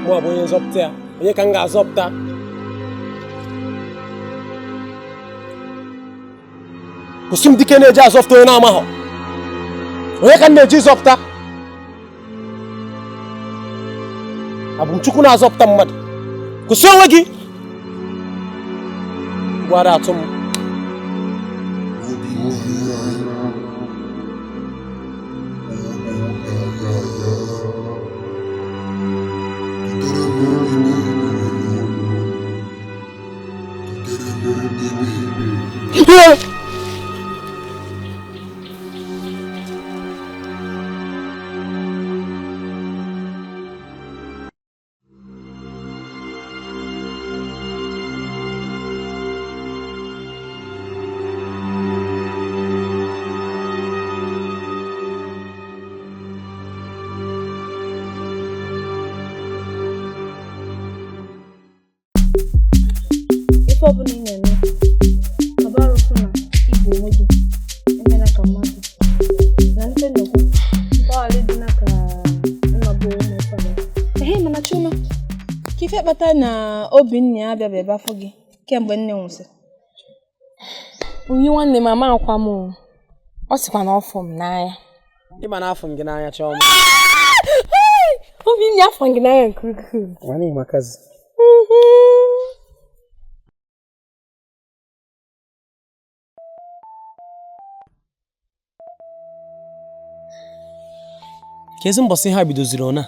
S7: Mụ bụ onye nzọpụta ya, onye ka m ga-azọpụta? Gosi m dike na-eji azọpụta onye na-amaghọ. Onye ka m na-eji ịzọpụta? Abụ m Chukwu na-azọpụta mmadụ. Gosi onwe gị. Gwara atụ m.
S9: Ife ọbụla ị na-eme, kaba arụsị na ịbụ onwe gị emela ka mmadụ na nte nnukwu mpaghara dị na ka nnọbụ ụmụ ụfọdụ. Ehe, mana Chioma, ka ife kpata na Obinna ya abịabeghị ebe afọ gị kemgbe nne nwụsịrị.
S4: Onye nwanne m ama akwa m ọ sịkwa na ọ fụ m n'anya.
S7: Ịma na afụ m gị n'anya Chioma.
S4: Obinna afọ gị n'anya nke ukwuu.
S7: Nwanne makazi. Ka ezi mbọsị ha bidoziri ona?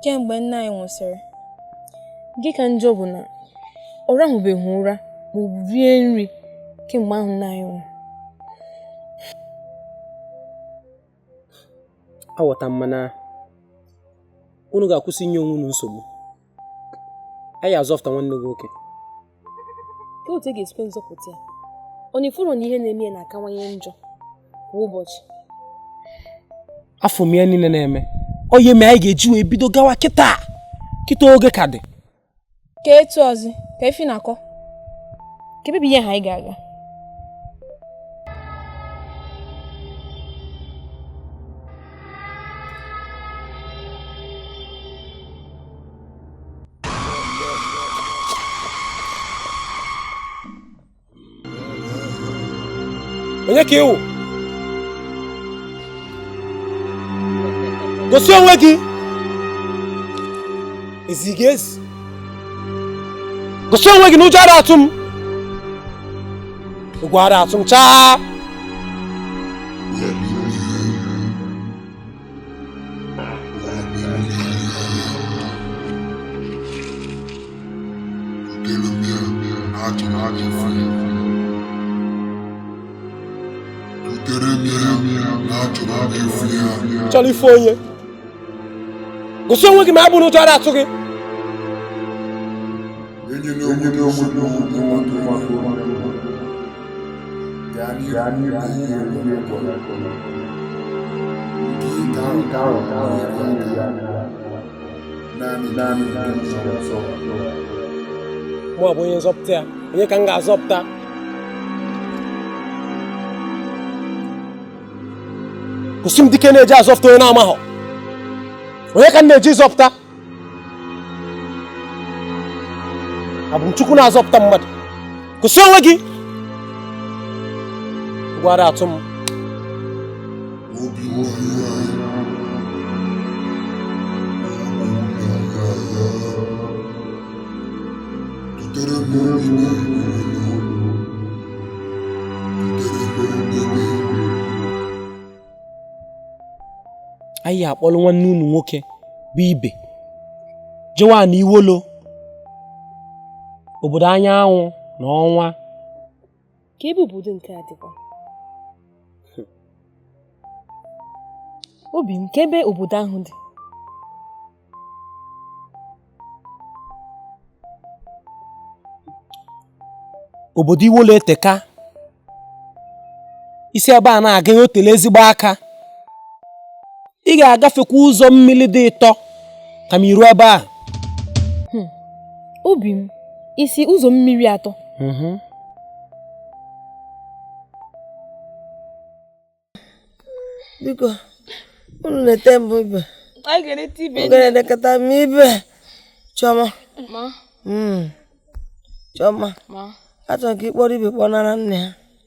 S9: Kemgbe nna anyị nwụsịrị.
S4: Gị ka njọ bụ na ọ rahụbeghị ụra ma ọ bụ rie nri kemgbe ahụ nna anyị nwụrụ.
S7: Aghọta m mana unu ga-akwụsị inye onwe unu nsogbu. Anyị azọpụta nwanne gị nwoke.
S4: Ka
S9: Ka otu e ga-esikwe nzọpụta ya? Ọ na-efuru na ihe na-eme ya na-akawanye njọ kwa ụbọchị.
S1: Afọ m ya niile na-eme. Oye me anyị ga-eji wee bido gawa kịta. Kịta oge ka dị.
S4: Ka etu ọzọ, ka efi na-akọ.
S9: Ka ebe bụ ihe ha anyị ga-aga.
S1: Onye ka ịwụ? Gosi onwe gị. Ezi gị ezi. Gosi onwe gị n'ụjọ ara atụ m. Ụgwọ ara atụ m chaa. Chọrọ ife onye. Gosi onwe gị ma abụ n'ụjọ ara atụ gị. Mụ bụ onye nzọpụta ya, onye ka m ga-azọpụta? Gosi m dike na-eji azọpụta onye na-amaghọ. Onye ka m na-eji zọpụta? Abụ m Chukwu na-azọpụta mmadụ. Gosi onwe gị. Gwara atụ m. Anyị akpọrọ nwanne unu nwoke bụ Ibe jewa na Iwolo, obodo anyanwụ na ọnwa.
S9: Ka ebe obodo nke a dịkwa? Obi m, ka ebe obodo ahụ dị?
S1: Obodo Iwolo eteka. Isi ebe a na-aga ya otele ezigbo aka. Ị ga-agafekwa ụzọ mmiri dị ịtọ ka m iru ebe a.
S9: Obi m, isi ụzọ mmiri atọ.
S2: Biko, unu na-ete mbụ ibe.
S8: Anyị ga-eleta ibe.
S2: Unu ga-elekọta m ibe. Chioma.
S9: Ma.
S2: Chioma.
S9: Ma.
S2: Achọrọ ka ị kpọrọ Ibe kpọnara nne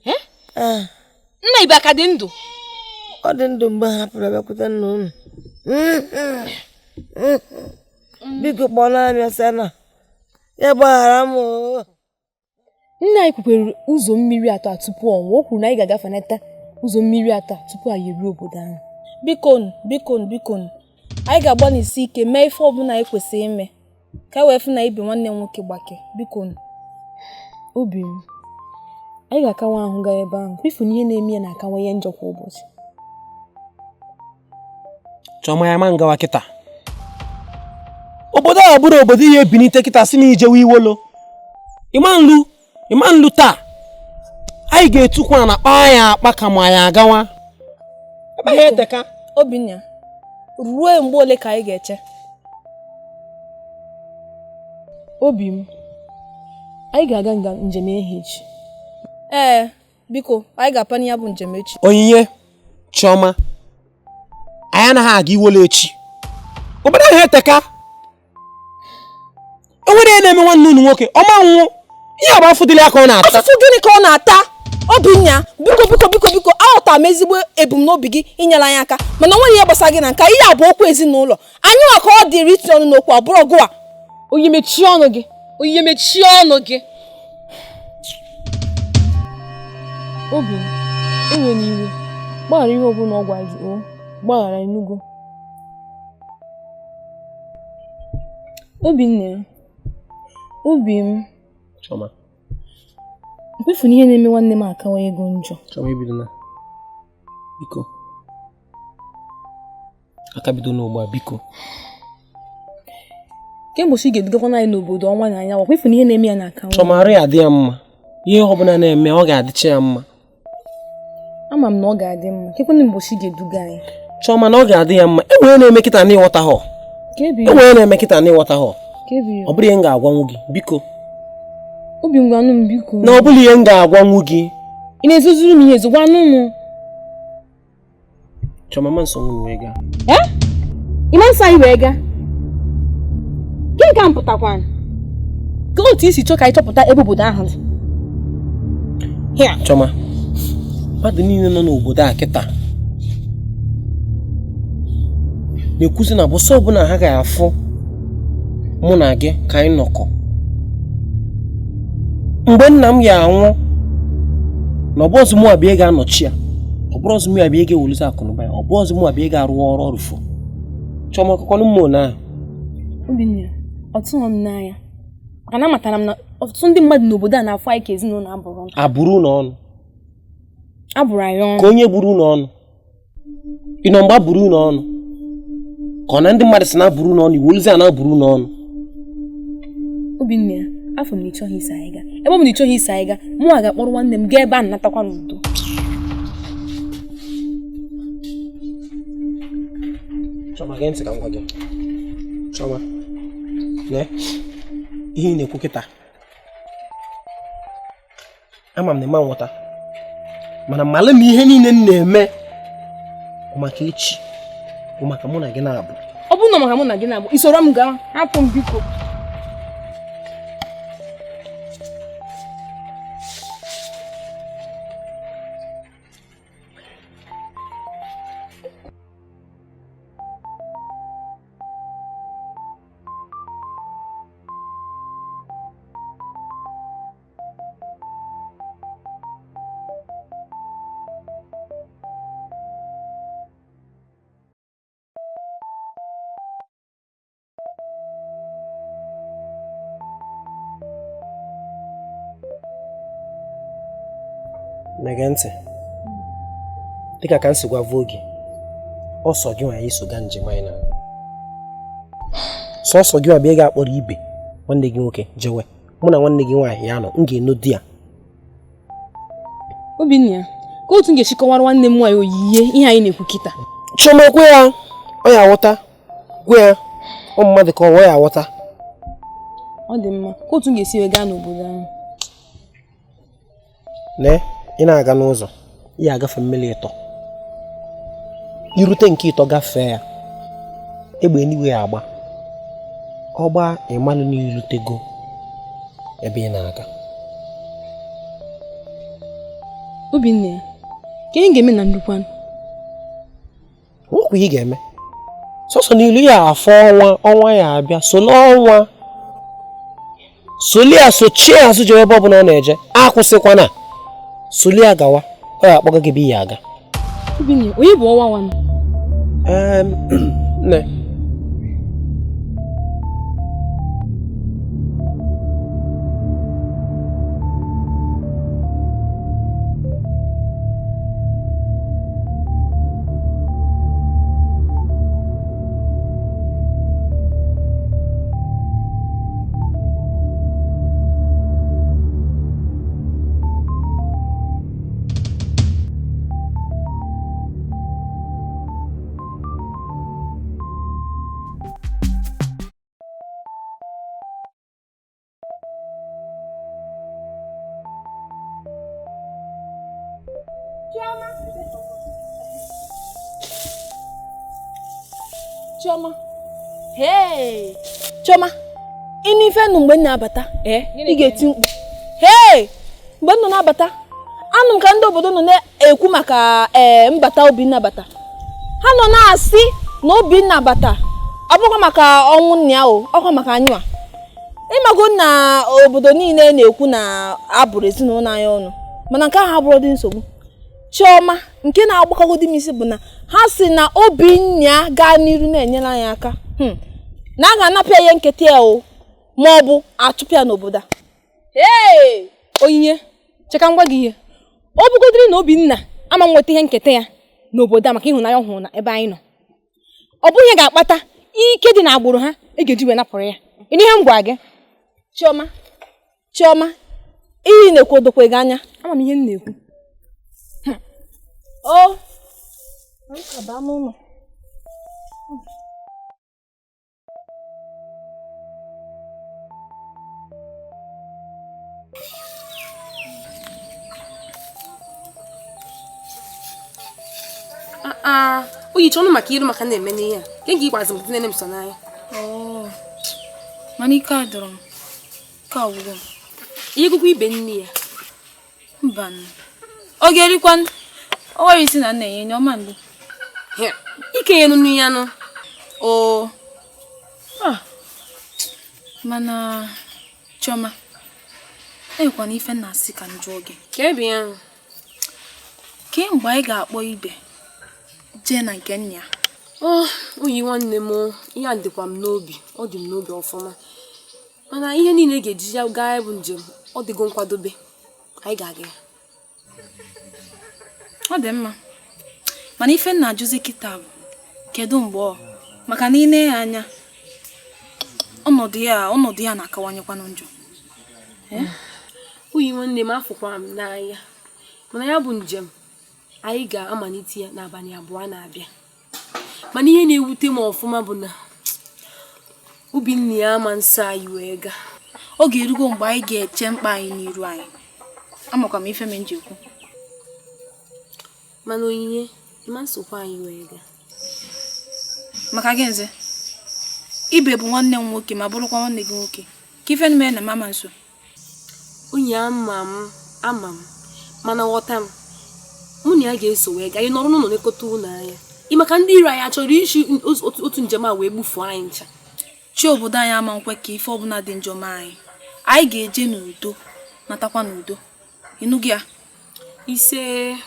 S2: ya.
S4: Nna Ibe aka dị ndụ?
S2: Ọ dị ndụ mgbe ha hapụrụ bịakwute nna unu. Biko kpọnara m ya sị na ya gbaghara m.
S9: Nna anyị kwukwere ụzọ mmiri atọ a tupu ọ nwụọ. O kwuru na anyị ga-agafenata ụzọ mmiri atọ a tupu anyị eruo obodo ahụ.
S4: Bikonu, bikonu, bikonu. Anyị ga-agbalịsi ike mee ife ọbụla anyị kwesịrị ime ka e wee fụ na Ibe nwanne m nwoke gbake. Bikonu.
S9: Obi m, anyị ga-akawa ahụ gaa ebe ahụ. Ifu na ihe na-eme ya na-akawanye njọ kwa ụbọchị.
S1: Chioma ya ma ngawa kịta. Obodo a bụrụ obodo ihe ebinite kịta si na ijewe Iwolo. Ịma nlu taa. Anyị ga-etukwa na kpaa ya akpa ka ma ya agawa. Ebe eteka.
S4: Obinna, ruo mgbe ole ka anyị ga-eche?
S9: Obi m, anyị ga-aga nga njem ehihie echi.
S4: Ee, biko, anyị ga-apanye ya bụ njem echi.
S1: Onyinye, Chioma, anyị anaghị aga Iwolo echi. Obodo ahụ eteka. Enwere ihe na-eme nwanne unu nwoke, ọ ma nwụọ. Ihe agba afụ dịla ka ọ na-ata.
S4: Afụfụ gịnị ka ọ na-ata? Obinna, biko biko biko biko, aghọtara m ezigbo ebumnobi gị inyere anyị aka, mana o nweghị ihe gbasara gị na nke ihe a bụ okwu ezinụlọ. Anyị nwa ka ọ dịrị itinye ọnụ n'okwu, ọ bụrụ gụwa.
S9: Onye mechie ọnụ gị. Onye mechie ọnụ gị. Obi m, enwela iwe. Gbaghara ihe ọbụla ọ gwara gị, o gbaghara Enugu. Obinna, obi m.
S1: Chioma.
S9: Mkpefu na ihe na-eme nwanne m akawanye ego njọ.
S1: Chioma ebidona. Biko. Aka bido n'ugbu a, biko.
S9: Kemgbe chi ga-edugakwana anyị n'obodo ọnwa na anyanwụ, mkpefu na ihe na-eme ya na-akawanye.
S1: Chioma, arụ ya adị ya mma. Ihe ọbụla na-eme ọ ga-adịcha ya mma.
S9: Ama m na ọ ga-adị mma. Kekwanụ mgbe chi ga-eduga anyị.
S1: Chiọma na ọ ga-adị ya mma. Enwere na-eme kịta na ịghọta ha. Enwere na-eme kịta na ịghọta ha. Ọ bụrụ ihe m ga-agwanwu gị, biko.
S9: Obi m gwanụ m biko.
S1: Na ọ bụrụ ihe m ga-agwanwu gị.
S9: Ị na-ezozuru m ihe ezo, gwanụ m.
S1: Chiọma ma nso m wee gaa.
S9: Eh? Ị ma nsọ anyị wee gaa? Gịnị ka m pụtakwanụ? Ka otu isi chọọ ka anyị chọpụta ebe obodo ahụ dị.
S1: Chiọma, mmadụ niile nọ n'obodo a kịta na-ekwuzi na bụsọ ọbụla ha ga-afụ mụ na gị ka anyị nọkọ. Mgbe nna m ya anwụ na ọbụ ọzọ mụ abịa ga-anọchi ya, ọ bụrụ ọzọ mụ abịa ga-ewelite akụnụba ya, ọ bụ ọzọ mụ abịa ga-arụ ọrụ ọrụfo. Chiọma akụkọ mmụọ na ahụ.
S9: Obinna, ọ tụghị m n'anya maka na amatara m na ọtụtụ ndị mmadụ n'obodo a na-afụ anyị ka ezinụlọ abụrụ ọnụ.
S1: Abụrụ ụnụ ọnụ.
S9: Abụrụ anyị ọnụ.
S1: Ka onye gburu ụnụ ọnụ. Ị nọ mgbe abụrụ ụnụ ọnụ? Ka ọ na ndị mmadụ si na abụrụ ụnụ ọnụ, iwoluzi a na abụrụ ụnụ ọnụ.
S9: Obinna, afọ m na ịchọghị iso anyị gaa. Ebe ọ bụ na ịchọghị iso anyị gaa, mụnwa ga-akpọrọ nwanne m gaa ebe a natakwa n'udo.
S1: Chiọma, gee ntị ka m gwa gị. Chiọma, lee ihe ị na-ekwu kịta. Ama m na ịma nghọta, mana malụ na ihe niile m na-eme bụ maka echi, bụ maka mụ na gị na-abụ.
S9: Ọ bụrụ na maka mụ na gị na-abụ, i soro m gaa, hapụ m biko.
S1: Na-ege ntị dịka ka m si gwavuo gị, ọsọ gị nwa iso gaa njem anyị na sọsọ gị nwa bịa ga-akpọrọ ibe nwanne gị nwoke jewe, mụ na nwanne gị nwaanyị ya nọ, m ga-eno di ya.
S9: Obinna, ka otu m ga-esi kọwara nwanne m nwaanyị oyiye ihe anyị na-ekwu kịta.
S1: Chiọma, kwe ya, ọ ya aghọta, gwe ya, ọ mmadụ ka ọ ya aghọta.
S9: Ọ dị mma, ka otu m ga-esi wee gaa n'obodo ahụ.
S1: Nee, ị na-aga n'ụzọ, ị agafe mmiri ịtọ. Irute nke ịtọ gafee ya, egbe eluigwe ya agba. Ọ gbaa, ịmalụ na irutego ebe ị na-aga.
S9: Obinna, ka ihe ga-eme na ndukwanụ?
S1: Nwekwa ihe ga-eme. Sọsọ n'ilu ya afọ ọnwa, ọnwa ya abịa, solo ọnwa. Soli ya sochie azụ jewe ebe ọbụla ọ na-eje, akwụsịkwana. Soli ya gawa, ọ ya akpọga gị ebe ya aga.
S9: Obinna, onye bụ ọnwa nwanne?
S1: Nne.
S4: Chiọma. Hey! Chiọma, ịnụ ife nụ mgbe m na-abata, ị ga-eti mkpu. Hey! Mgbe m nọ na-abata, anụ m ka ndị obodo nọ na-ekwu maka mbata Obinna bata. Ha nọ na-asị na Obinna bata, ọ bụkwa maka ọnwụ nna ya o, ọkwa maka anyịnwa. Ịmago na obodo niile na-ekwu na abụrụ ezinụlọ anyị ọnụ, mana nke ahụ abụrụ dị nsogbu. Chiọma, nke na-agbakọgodi m isi bụ na ha si na Obinna gaa n'iru na-enyere anyị aka, na a ga-anapịa ya nketa ya o, ma ọ bụ achụpịa n'obodo a.
S9: Ee, Onyinye, cheka ngwa gị ihe. Ọ bụgodiri na Obinna ama nweta ihe nketa ya n'obodo a maka ịhụnanya ọ hụrụ na ebe anyị nọ, ọ bụghị ihe ga-akpata ike dị n'agbụrụ ha e ga-eji wee napụrụ ya. Ị nụ ihe m gwa gị?
S4: Chiọma, Chiọma,
S9: Ihe ị na-ekwu odokwe gị anya? Ama m ihe m na-ekwu. O ka baa n'ụlọ.
S4: Oyi chọnụ maka iru maka na-eme n'ihe a ke gị ikwazi m nene m so n'anya.
S9: Mana ike a dọrọ m ka ọgwụgwọ m.
S4: Ihe gụkwa ibe nne ya.
S9: Mba, ọ ga-erikwa o nwere isi na nna enye ọma mgbe
S4: ike ya nụnụ ya nụ.
S9: O mana Chioma, enwekwana ife na-asị ka m jụọ gị.
S4: Ka ebe ya
S9: kemgbe anyị ga-akpọ Ibe jee na nke nna ya.
S4: Oyi nwanne m, ihe a dịkwa m n'obi, ọ dị m n'obi ọfụma. Mana ihe niile ga-eji ya gaa bụ njem, ọ dịgo nkwadobe, anyị ga-aga ya.
S9: Ọ dị mma, mana ife nna ajụzi kịta bụ kedu mgbe ọ maka na ị na ya anya ọnọdụ ya na-akawanyekwanụ njọ.
S4: Oyi nwanne m, afụkwara m n'anya, mana ya bụ njem anyị ga-amalite ya n'abalị 2 na-abịa. Mana ihe na-ewute m ọfụma bụ na Obinna ya ama nsọ anyị wee gaa.
S9: Oge erugo mgbe anyị ga-eche mkpa anyị n'iru anyị. Amakwa m ife m ji ekwu.
S4: Mana Onyinye, ịma nsogbu anyị wee gaa.
S9: Maka gị nze, Ibe bụ nwanne m nwoke ma bụrụkwa nwanne gị nwoke. Ka ife mere na mama nso.
S4: Onye ama m, mana ghọta m. Mụ na ya ga-eso wee gaa. Anyị nọrọ n'ụlọ lekọta ụlọ anya. Ị maka ndị iro anyị achọrọ isi otu njem a wee gbufuo anyị ncha.
S9: Chi obodo anyị ama nkwe ka ife ọbụla dị njọ ma anyị. Anyị ga-eje n'udo, natakwa n'udo. Ịnụ gị ya?
S4: Ise.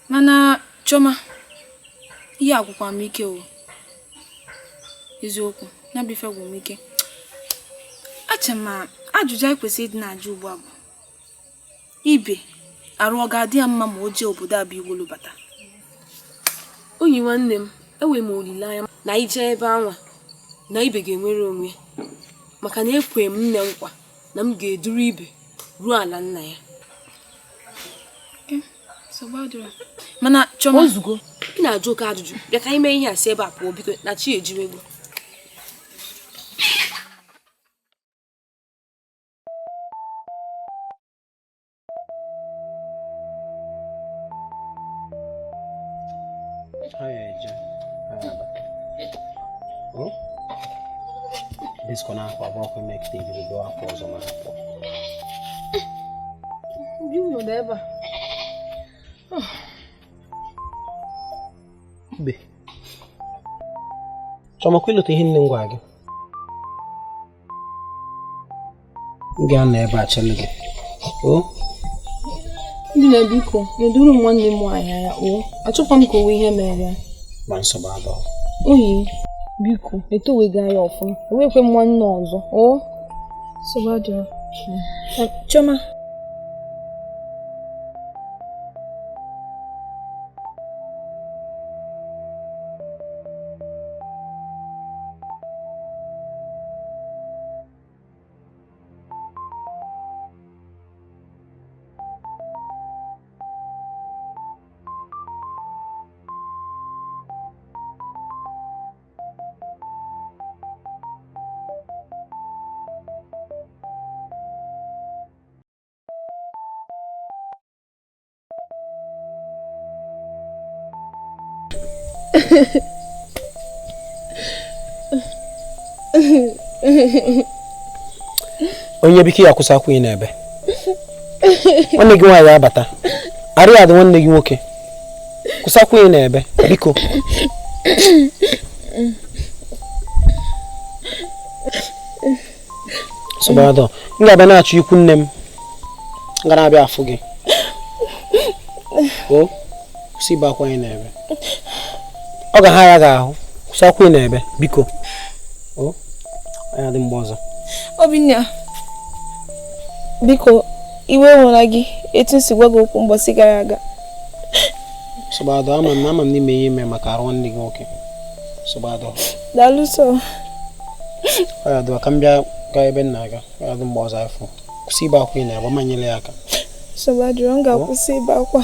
S9: Mana Chioma, ihe agwụkwa m ike o. Eziokwu, ya bụ ife gwụ m ike. Ache ma ajụjụ anyị kwesịrị ịdị na-ajụ ugbu a bụ Ibe arụ ọ ga-adị ya mma ma o jee obodo a bụ Iwolu bata?
S4: Oyi nwanne m, enwere m olileanya na ije ebe anwa na Ibe ga-enwere onwe, maka na ekwe m nne nkwa na m ga-eduru Ibe ruo ala nna ya.
S9: Mana Chioma,
S4: ozugbo ị na-ajụ oke ajụjụ, bịa ka anyị mee ihe a si ebe a pụọ biko na chi ejiwego.
S7: Ibe, Chioma, kwa ịlụta ihe nne m gwara gị. M ga-anọ ebe a chere gị. O?
S9: Ndị na-ebiko, neduru m nwanne m nwaanyị anya o. Achọkwa m ka o nwee ihe mere ya.
S7: Ma nsogbu adọ.
S9: Oyi, biko, etoweghị anya ọfụma. Enwekwe m nwanne ọzọ. O? Nsogbu adịrọ. Chioma.
S7: Onye biko ya akwụsị akwa ị na-ebe. Nwanne gị nwaanyị abata. Arụ ya dị nwanne gị nwoke. Kwụsị akwa ị na-ebe biko. Sobado, m ga-abịa na-achọ ikwu nne m. M ga na-abịa afụ gị. O, kwụsị ibe akwa ị na-ebe. Ọ ga ha ya ga-ahụ. Kwụsị akwa ị na-ebe biko. O, ya dị mgbe ọzọ.
S8: Obinna, biko iwe nwere gị etu m si gwa gị okwu mbọsị gara aga.
S7: Sobado, ama m n'ime ihe ime maka arụ nwanne gị nwoke. Sobado.
S8: Daalụ sọ.
S7: Ọ ya dịwa ka m bịa gaa ebe m na-aga. Ọ ya dị mgbe ọzọ afọ. Kwụsị ibe akwa ị na-agba ma nyere ya aka.
S8: Nsogbu adịrọ, m ga-akwụsị ibe akwa.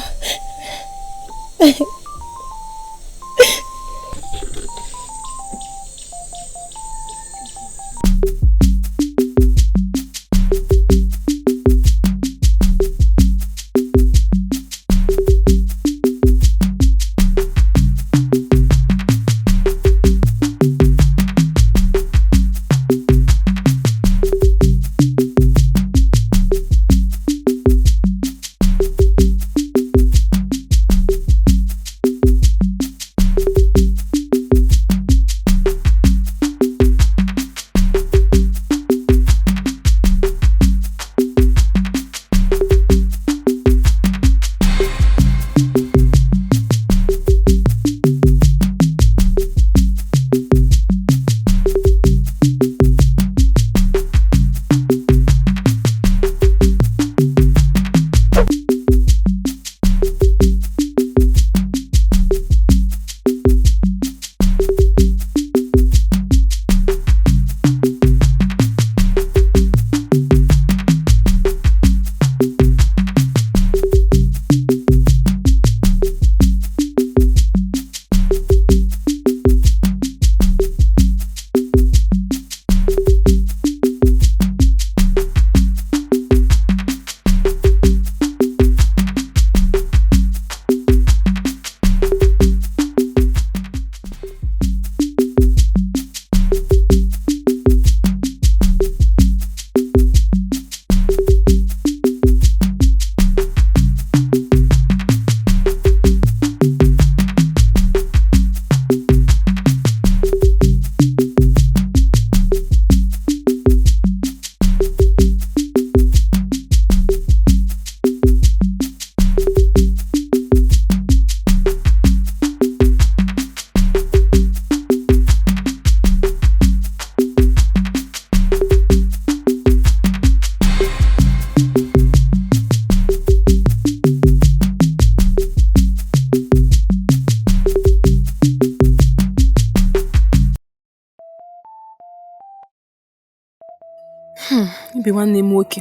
S4: Ibe nwanne m nwoke,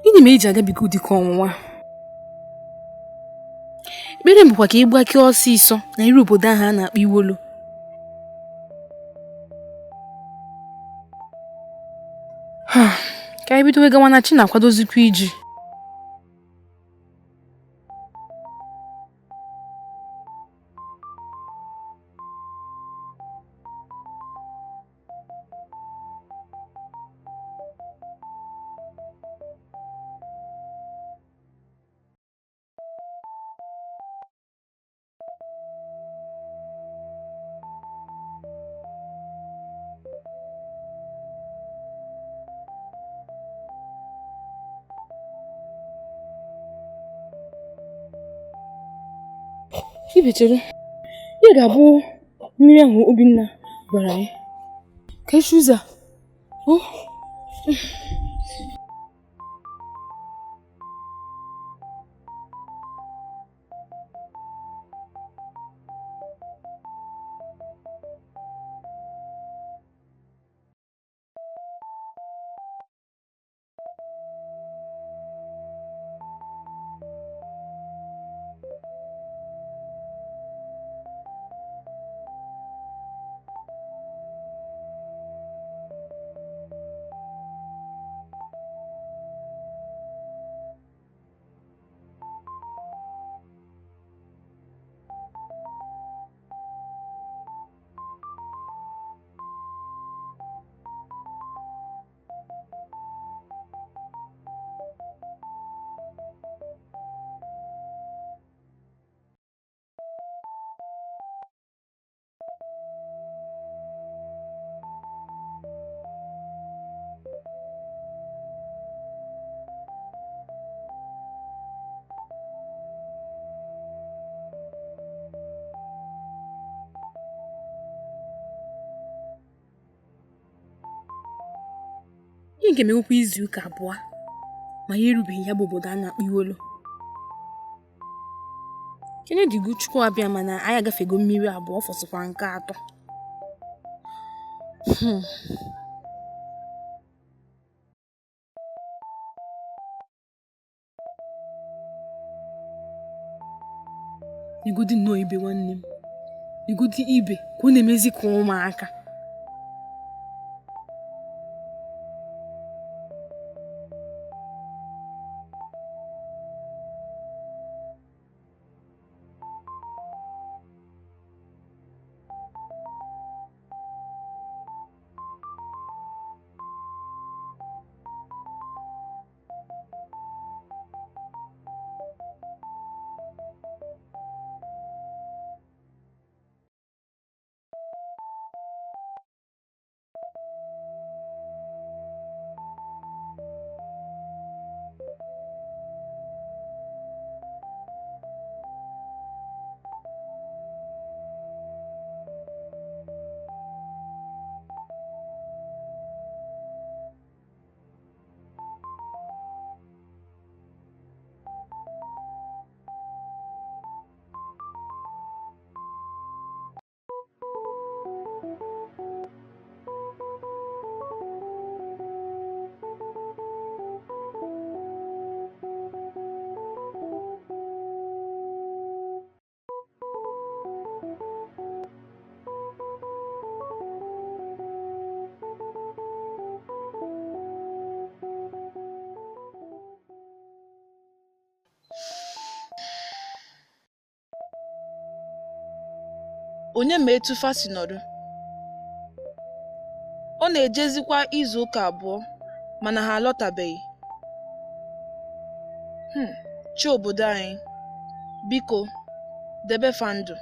S4: gịnị mere iji agabiga ụdịka ọnwụnwa? Ekpere m bụkwa ka ị gbakee ọsịsọ na iru obodo ahụ a na-akpọ Iwolo. Ka anyị bidowe gawa na chi na-akwadozikwa iji. Ibe chere, ihe ga-abụ mmiri ahụ Obinna gwara anyị. Ka esi ụzọ a. Ihe nke mewekwa izu ụka abụọ ma ya erubeghị ya bụ obodo a na-akpọ Iwolo. Kene dịgo Chukwu abịa mana anyị agafego mmiri abụọ fọsịkwa nke atọ. Igodi nnọọ Ibe nwanne m. Igodi Ibe ka ọ na-emezi ka ụmụaka.
S8: Onye ma etu fa si nọdụ. Ọ na-ejezikwa izu ụka abụọ mana ha alọtabeghị. Chi obodo anyị, biko debe fa ndụ.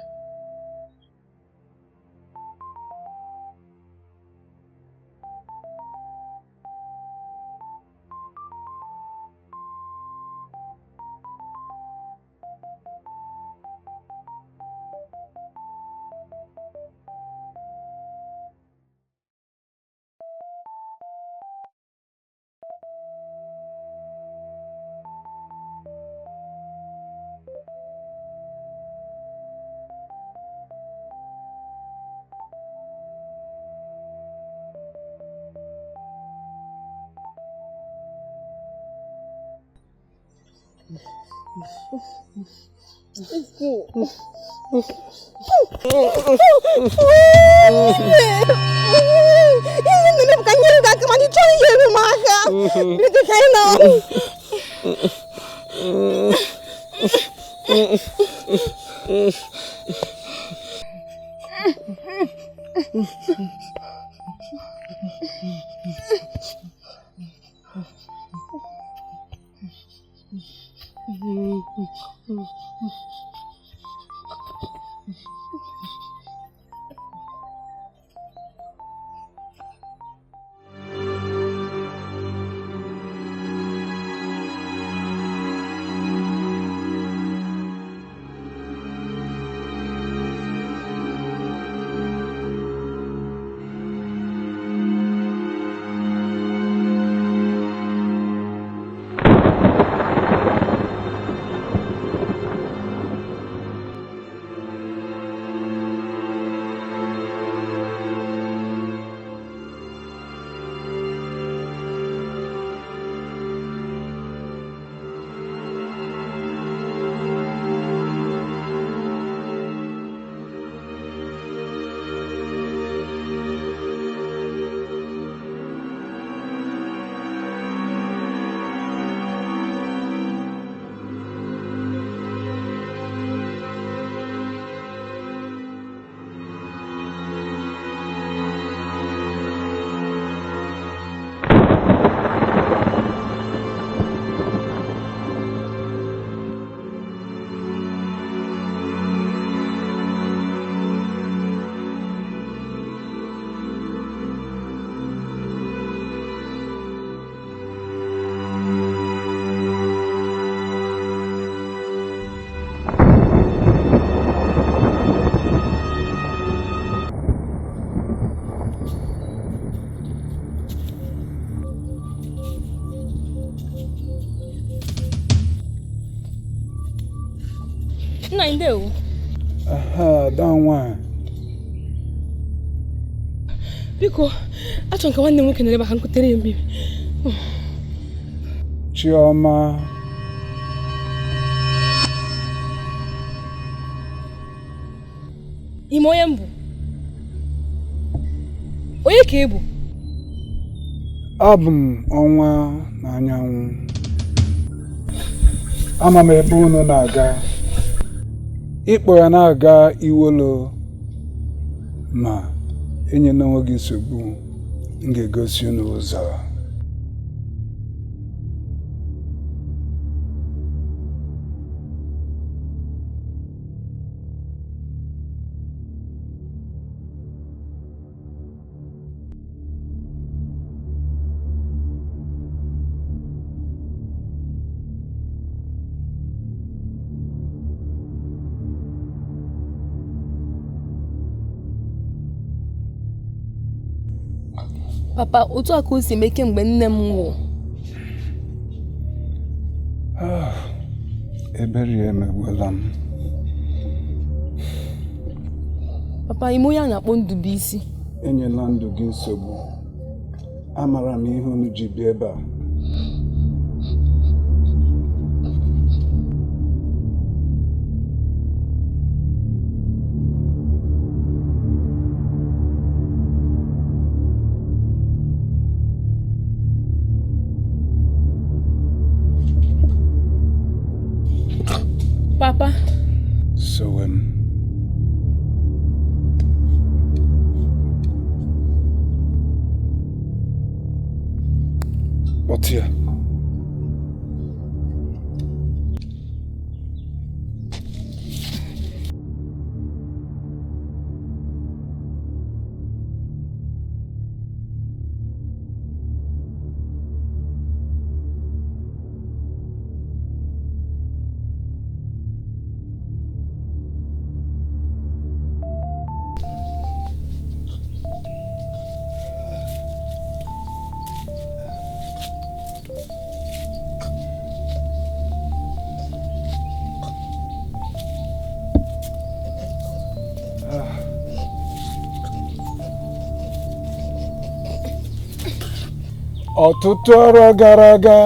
S4: Nna ndewo.
S10: Aha, dan nwaanyị.
S4: Biko, achọrọ m ka nwanne m nwoke nọrọ ebe a ka m kutere ya mmiri.
S10: Chioma.
S4: Ime onye m bụ? Onye ka ị bụ?
S10: Abụ m ọnwa na anyanwụ. Ama m ebe unu na-aga. Ịkpọ ya na-aga iwolo ma enyela onwe gị nsogbu, m ga-egosi unu ụzọ.
S4: Papa, otu a ka o si eme kemgbe nne m nwụrụ.
S10: Ebere ya emegbuola m.
S4: Papa, ime onye a na-akpọ Ndubuisi.
S10: Enyela ndụ gị nsogbu. Amara m ihe unu ji bịa ebe a.
S4: Papa.
S10: Sowe m. Kpọtụ ya. Ọtụtụ ọrụ gara aga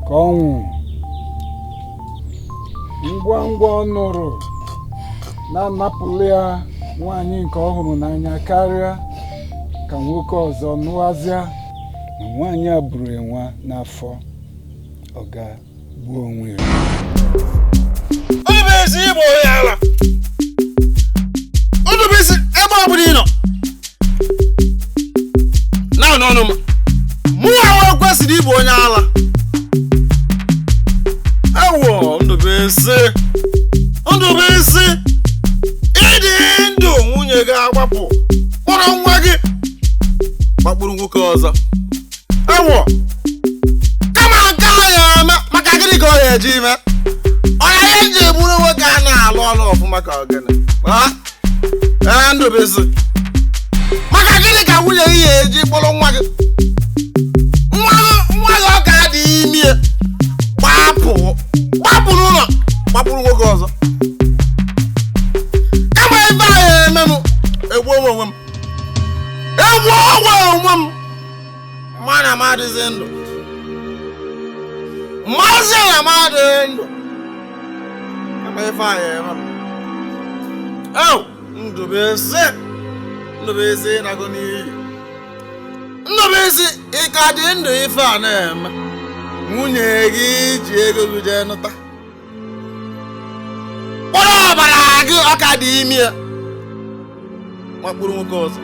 S10: ka ọ nwụrụ. Ngwa ngwa ọ nụrụ na-anapụla ya nwaanyị nke ọ hụrụ n'anya karịa ka nwoke ọzọ nụwazịa na nwaanyị a buru ya nwa n'afọ, ọ ga-gbuo onwe ya.
S5: Ndubuisi bụ onye ala. Ndubuisi, ebe ọ bụla ị nọ na-anụ ọnụ m, mụ nwa kwesịrị ịbụ onye ala. Ewo, Ndubuisi, Ndubuisi, ịdị ndụ nwunye gị agbapụ kpọrọ nwa gị gbakpụrụ nwoke ọzọ. Ewo, kama nke a ya eme, maka gịnị ka ọ ya eji ime? Ọ ya ihe nji eburu nwoke a na-alụ ọlụ ọfụma ka ọ gịnị? Ee, Ndubuisi, maka gịnị ka nwunye gị ya eji kpọrọ nwa gị? Nwa gị ọ ka dị ime gbapụ n'ụlọ gbapụrụ nwoke ọzọ. Kama ife a ya eme m, egbuo m onwe m, egbuo onwe m. Mana m adịghị ndụ, mmazi na m adịghị ndụ. Kama ife a ya eme m. Ew, Ndubuisi, Ndubuisi na-agụ n'iyi. Ndubuisi, ị ka dị ndụ ife a na-eme? Nwunye gị ji ego gị jee nụta, kpọrọ ọbara gị ọ ka dị ime ya makpụrụ nwoke ọzọ,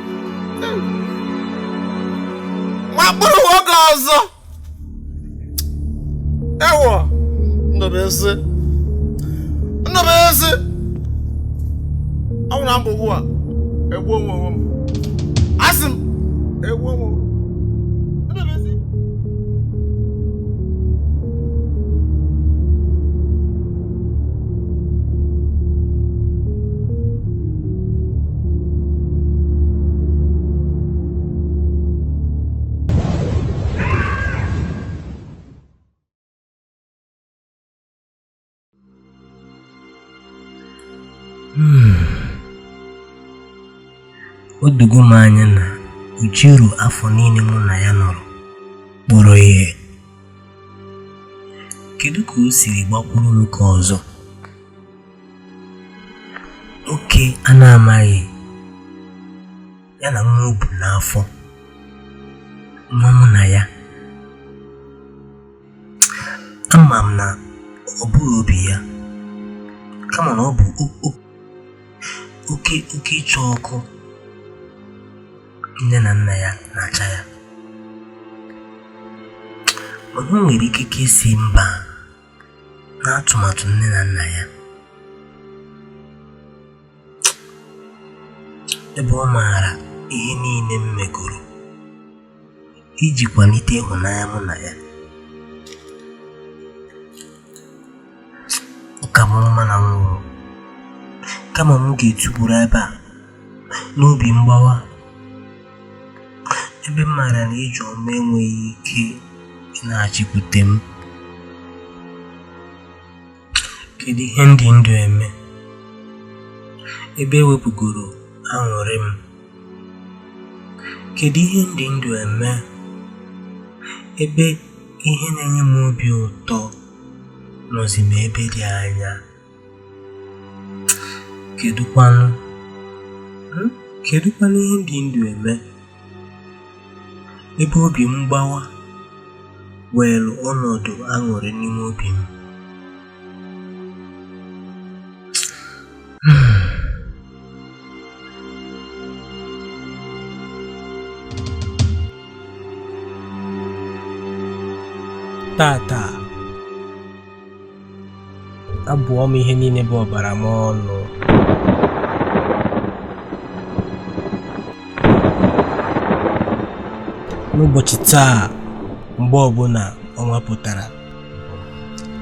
S5: makpụrụ nwoke ọzọ. Ewo, Ndubuisi, Ndubuisi, ọ bụ na mbụ ugbu a egbuo onwe m, asị m egbuo onwe m. Ndubuisi.
S11: O dogo m anya na o afọ niile mụ na ya nọrọ kpọrọ ihe. Kedu ka o siri gbakwuru nwoke ọzọ? Nwoke a na-amaghị ya na nwa o bu n'afọ, nwa mụ na ya. Ama m na ọ bụghị obi ya, kama na ọ bụ oke oke ịchọ ọkụ nne na nna ya na-acha ya. Mana o nwere ikike isi mba n'atụmatụ nne na nna ya, ebe ọ maara ihe niile m megoro iji kwalite ịhụnanya mụ na ya. Ọ ka m mma na m nwụrụ kama m ga-etugburu ebe a n'obi mgbawa, ebe m maara na Ijeọma enweghị ike ịnaghachikwute m. Kedu ihe ndị ndụ eme ebe ewepụgoro aṅụrị m? Kedu ihe ndị ndụ eme ebe ihe na-enye m obi ụtọ nọzi m ebe dị anya? Kedụkwanụ ihe ndị ndụ eme ebe obi mgbawa weelu ọnọdụ aṅụrị n'ime obi m? Tata abụọ m ihe niile bụ ọbara m ọnụ. N'ụbọchị taa, mgbe ọbụla ọnwa pụtara,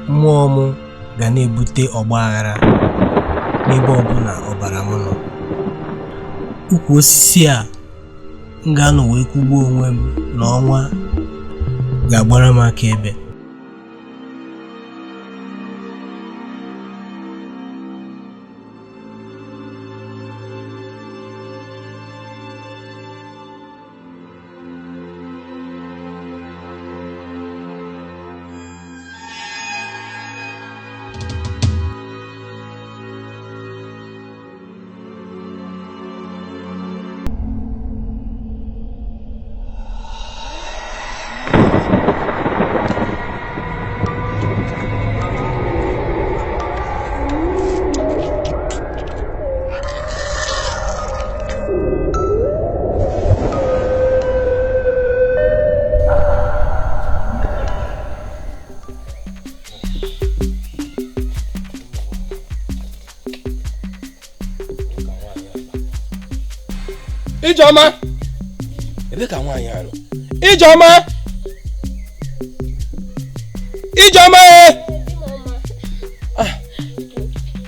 S11: mmụọ m ga na-ebute ọgba aghara n'ebe ọbụla ọbara m nọ. Ukwu osisi a m ga-anọ wee kwụgbuo onwe m na ọnwa ga-agbara m aka ebe.
S1: Ijeọma, ebe ka nwaanyị a nọ? Ijeọma, Ijeọma,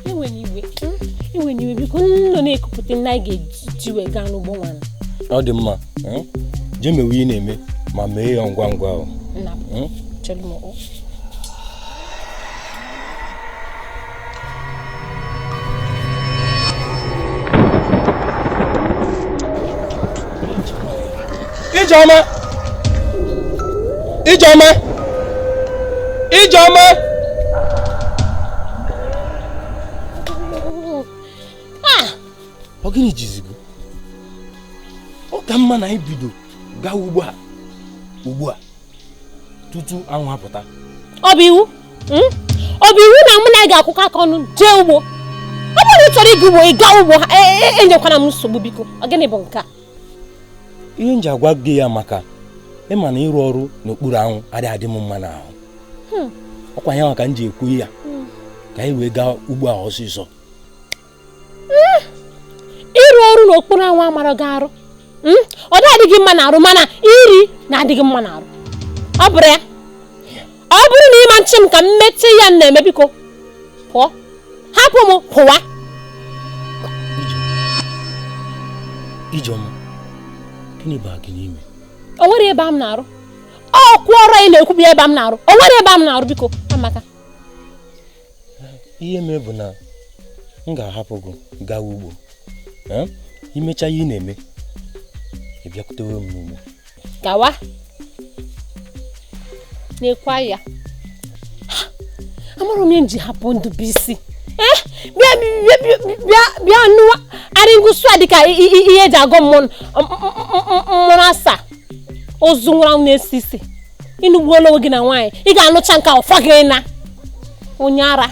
S4: enwere iwe biko, nọ na-ekupụta nna anyị ga-eji wee gaa n'ugbo nwanne.
S1: Ọ dị mma, jee mewe ihe na-eme ma mee ya ngwa ngwa. Ijeọma, Ijeọma, Ijeọma. Ọ gịnị jizigo? Ọ ka mma na anyị bido gaa ugbu a tutu anwụ apụta.
S4: Ọ bụ iwu? Ọ bụ iwu na mụ na gị ga-akwụkọ aka ọnụ jee ugbo? Ọ bụrụ na ị chọrọ ịga ugbo, ị gaa ugbo, enyekwana m nsogbu biko. Ọ gịnị bụ nke a?
S1: Ihe m ji agwa gị ya maka ịma na ịrụ ọrụ n'okpuru anwụ adịghị adị m mma n'ahụ. Ọkwa ya maka m ji ekwu ya ka anyị wee gaa ugbo a ọsịsọ.
S4: Ịrụ ọrụ n'okpuru anwụ amara gị arụ. Ọ dị gị mma n'arụ, mana iri na-adịghị mma n'arụ. Ọ bụrụ ya, ọ bụrụ na ịma nchi m ka m metụ ya m na-eme, biko pụọ, hapụ m pụwa.
S1: Ijeọma, gịnị bụ gị n'ime?
S4: O nwere ebe m na-arụ. Ọ kwụọrọ ị na-ekwubi ebe m na-arụ. O nwere ebe m na-arụ, biko amaka.
S1: Ihe mee bụ na m ga-ahapụ gị gaa ugbo. Imecha ihe ị na-eme, ị bịakwutewe m n'ugbo.
S4: Gawa na-ekwa ya. Amara m ihe m ji hapụ Ndụbụisi.
S12: Bịa bịa bịa nụwa arịngụsụ a dịka ihe eji agọ mmụọ mmụrụ asaa ozu nwụrụ anwụ na-esi isi. Ịnụgbuola onwe gị na nwaanyị, ị ga-anụcha nke ọfọ gị na onye ara.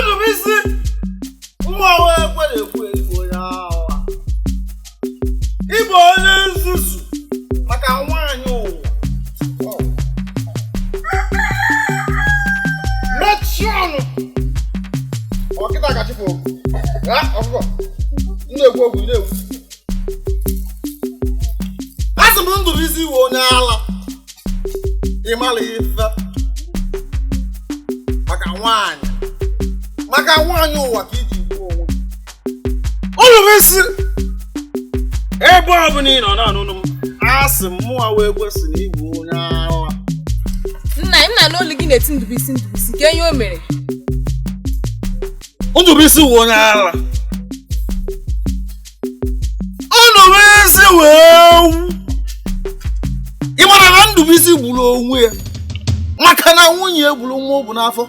S5: Ndụbụisi nwa ekwe na-ekwu ezigbo onye awa. Ịbụ onye nzuzu maka nwaanyị ụwa. Mechie ọnụ! Ọkịta ka chịpụ okwu. Ha, ọkụkọ. M na-ekwu okwu, ị na-ekwu. Asị m Ndụbụisi wụ onye ala. Ị mara ife maka nwaanyị. Maka nwaanyị ụwa ka iji gbuo onwe gị. Ndụbụisi ebe ọ bụla ị nọ na-anụnụ m, asị m mụnwa wee kwesị na ịbụ onye ala.
S4: Nna m na n'olu gị na-eti Ndụbụisi Ndụbụisi ka enye o mere.
S5: Ndụbụisi wụ onye ala. Ndụbụisi wee wu. Ị mara na Ndụbụisi gburu onwe ya maka na nwunye ya gburu nwa o bu n'afọ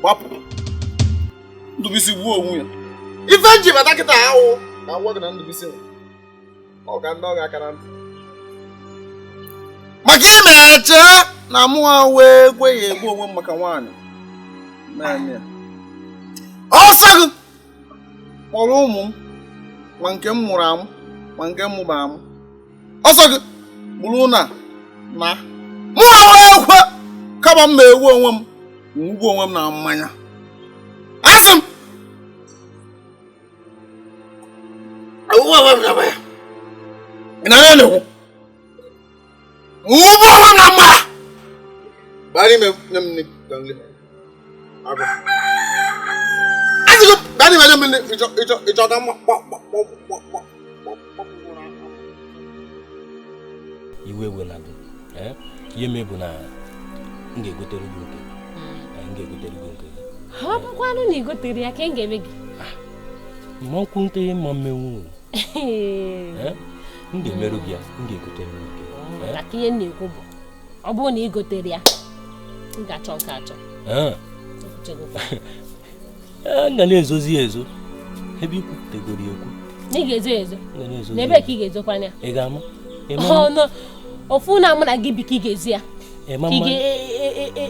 S5: gbapụ. Ndụbụisi gbuo onwe ya. Ife nji bata kịta ahụ ka ngwa gị na Ndụbụisi nwụrụ. Ọ ka ndị ọ ga-aka na ntị. Maka ị na-eche na mụnwa wee kwe ya egbu onwe m maka nwaanyị. Naanị ya. Ọsọ gị kpọrọ ụmụ m ma nke m mụrụ amụ ma nke m mụba amụ. Ọsọ gị bụrụ na na mụnwa wee kwe kama m ma egbu onwe m nwugbu onwe m na mmanya. Asị m egbu onwe m na mmanya. Ị na-anya na-ekwu? Nwugbu onwe m na mmanya. Baa n'ime nye m nri ka m rie. Agụ. Asị gị baa n'ime nye m nri ịchọ ịchọ ịchọ ka m gbọ gbọ gbọ gbọ gbọ gbọ.
S1: Iwe ewe na gị. Ihe mee bụ na m ga-egotere gị nke. M ga-egotere gị nke.
S12: Ọ bụkwanụ na ị gotere ya ka m ga-eme gị.
S1: Ma nkwụ nte ma mmenwu. M ga-emerụ gị ya, m ga-egotere gị nke.
S12: Maka ihe m na-ekwu bụ ọ bụrụ na ị gotere ya, m ga-achọ nke achọ.
S1: M ga na-ezozi ya ezo. Ebe i kwuputegoro ya ekwu.
S12: Na ị ga-ezo ya ezo. Na ebe ka ị ga-ezokwana ya?
S1: Ị ga-ama?
S12: Ofu na mụ na gị bi ka ị ga-ezi ya. Ka ị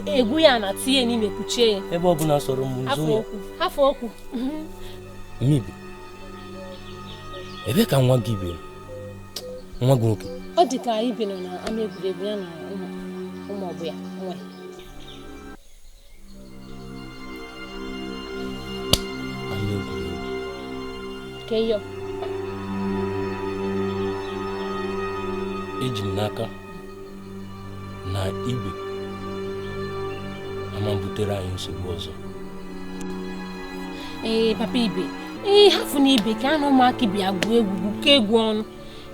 S12: ga-egwu ya na tinye n'ime kpuchie ya.
S1: Ebe ọ bụla sọrọ m nzo ya.
S12: Hafụ okwu.
S1: Mmibi. Ebe ka nwa gị bi? Nwa gị nwoke.
S12: Ọ dị ka ibe nọ na ama egwuregwu ya na ụmụ ọbụ ya nwa.
S1: Ama egwuregwu.
S12: Keyo.
S1: Eji m n'aka na ibe ama butere anyị nsogbu ọzọ.
S12: Ee, papa ibe, ee hafụ na ibe ka a na ụmụaka bịa gwuo egwu gwukọ egwu ọnụ.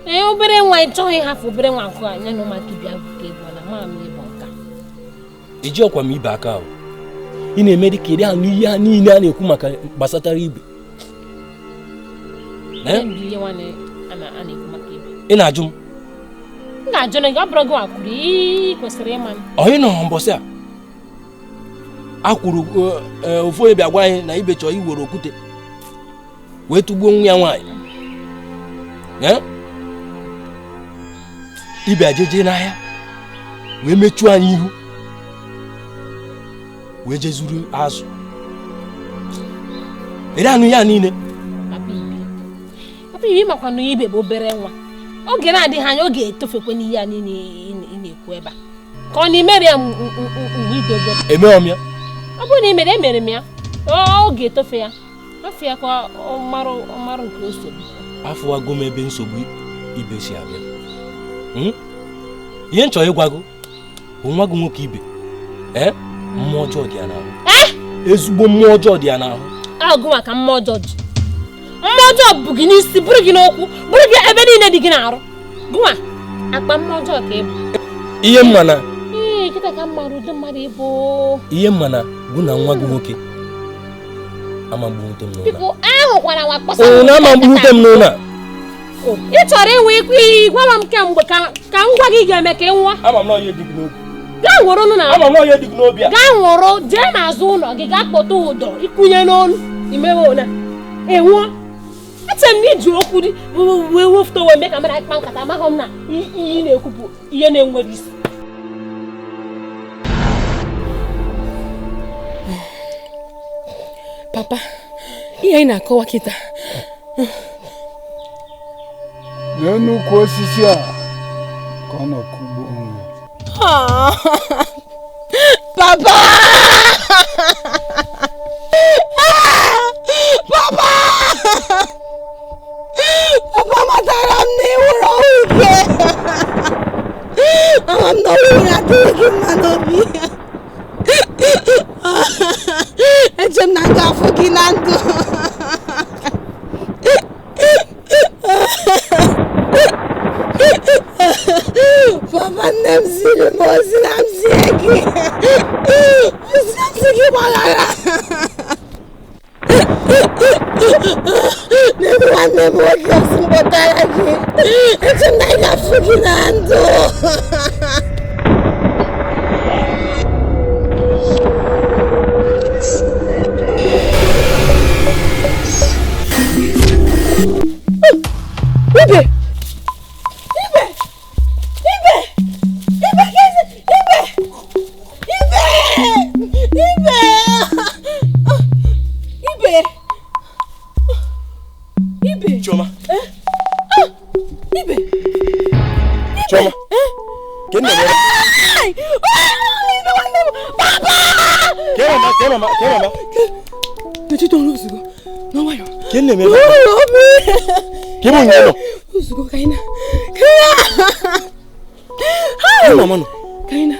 S12: Ee, obere nwa ị chọghị ịhafụ obere nwa nkụ anya na ụmụaka bịa gwukọ egwu ọnụ ama m ịbụ nka.
S1: Eji ọkwa m ibe aka ahụ. Ị na-eme dị ka ị anụ ihe ha niile a na-ekwu maka gbasatara ibe. Ị na-ajụ m?
S12: M ga-ajụ gị, ọ bụrụ gị nwa kwuru ị kwesịrị ịma m.
S1: Onye nọ mbọsị a? A kwuru ofu onye bịa gwa anyị na ibe chọọ iwere okwute wee tụgbuo nwa ya nwaanyị. Ibe ajeje n'ahịa wee mechuo anyị ihu wee jezuru azụ. Ere anụ ya niile.
S12: Papa ibe makwa na ibe bụ obere nwa. Oge na-adịghị anya ọ ga-etofekwe n'ihe a niile ị na-ekwu ebe a. Ka ọ na imere ya mgbe ị obere.
S1: Emere m ya.
S12: Ọ bụrụ na imere emere m ya. Ọ ga-etofe ya. Afọ ya ka ọ marụ nke o so.
S1: Afụwago m ebe nsogbu ibe si abịa. Ihe m chọrọ ịgwa gị bụ nwa gị nwoke ibe. Mmụọ ọjọọ dị ya n'ahụ. Ezigbo mmụọ ọjọọ dị ya n'ahụ.
S12: Agụ maka mmụọ ọjọọ ji. Mmụọ ọjọọ bụ gị n'isi, bụrụ gị n'okwu, bụrụ gị ebe niile dị gị n'arụ. Gụnwa, akpa mmụọ ọjọọ ka ị bụ.
S1: Ihe mma na
S12: Ee, kịta ka mma ụdị mmadụ ịbụ.
S1: Ihe mma na gụ na nwa gị nwoke ama mgbuwute m n'ụlọ.
S12: Biko, ahụkwara nwa kpọsa.
S1: Ọ na ama mgbuwute m n'ụlọ.
S12: Ị chọrọ ịnwe ikwu gwara m kemgbe ka m gwa gị ga-eme ka ị nwụọ.
S1: Ama m na onye dị gị n'obi.
S12: Gaa nwụrụ nụ na.
S1: Ama m na onye dị gị n'obi a.
S12: Gaa nwụrụ jee n'azụ ụlọ gị gaa kpọta ụdọ ikunye n'olu imewe ona. Ị nwụọ. Eche m na iji okwu dị wee wefụta onwe mee ka mara akpa nkata amaghị m na ihe na-ekwu bụ ihe na-enweghị isi.
S4: Papa, ihe anyị na-akọwa kịta.
S10: N'ennukwu osisi a ka ọ nọ kugbuo onwe ya.
S8: Papa! Papa! Papa matara m na ị nwụrụ ọnwụ ike. Ama m na ọnwụ adịghị gị mma n'obi. Eche m na m ga-afụ gị na ndụ. Papa, nne m ziri m ozi na m zie gị. Ozi na m si gị gbaghara. N'ebe nwanne m nwoke osi m kpọtara gị. Eche m na ị ga-afụ gị na ndụ.
S4: Ibe! Ibe! Ibe! Ibe! Ibe! Ibe! Ibe! Ibe! Ibe!
S1: Chioma.
S4: Eh? Ah! Ibe!
S1: Chioma. Ke nne mere?
S4: Ai! Ibe nwanne m! Papa!
S1: Ke mama, ke mama, ke mama.
S4: Mechite ọnụ ozugbo. N'ọnwayọ.
S1: Ke nne mere? Ke bụ onye nọ?
S4: Ozugbo ka anyị na.
S1: Ke mama nọ?
S4: Ka anyị na.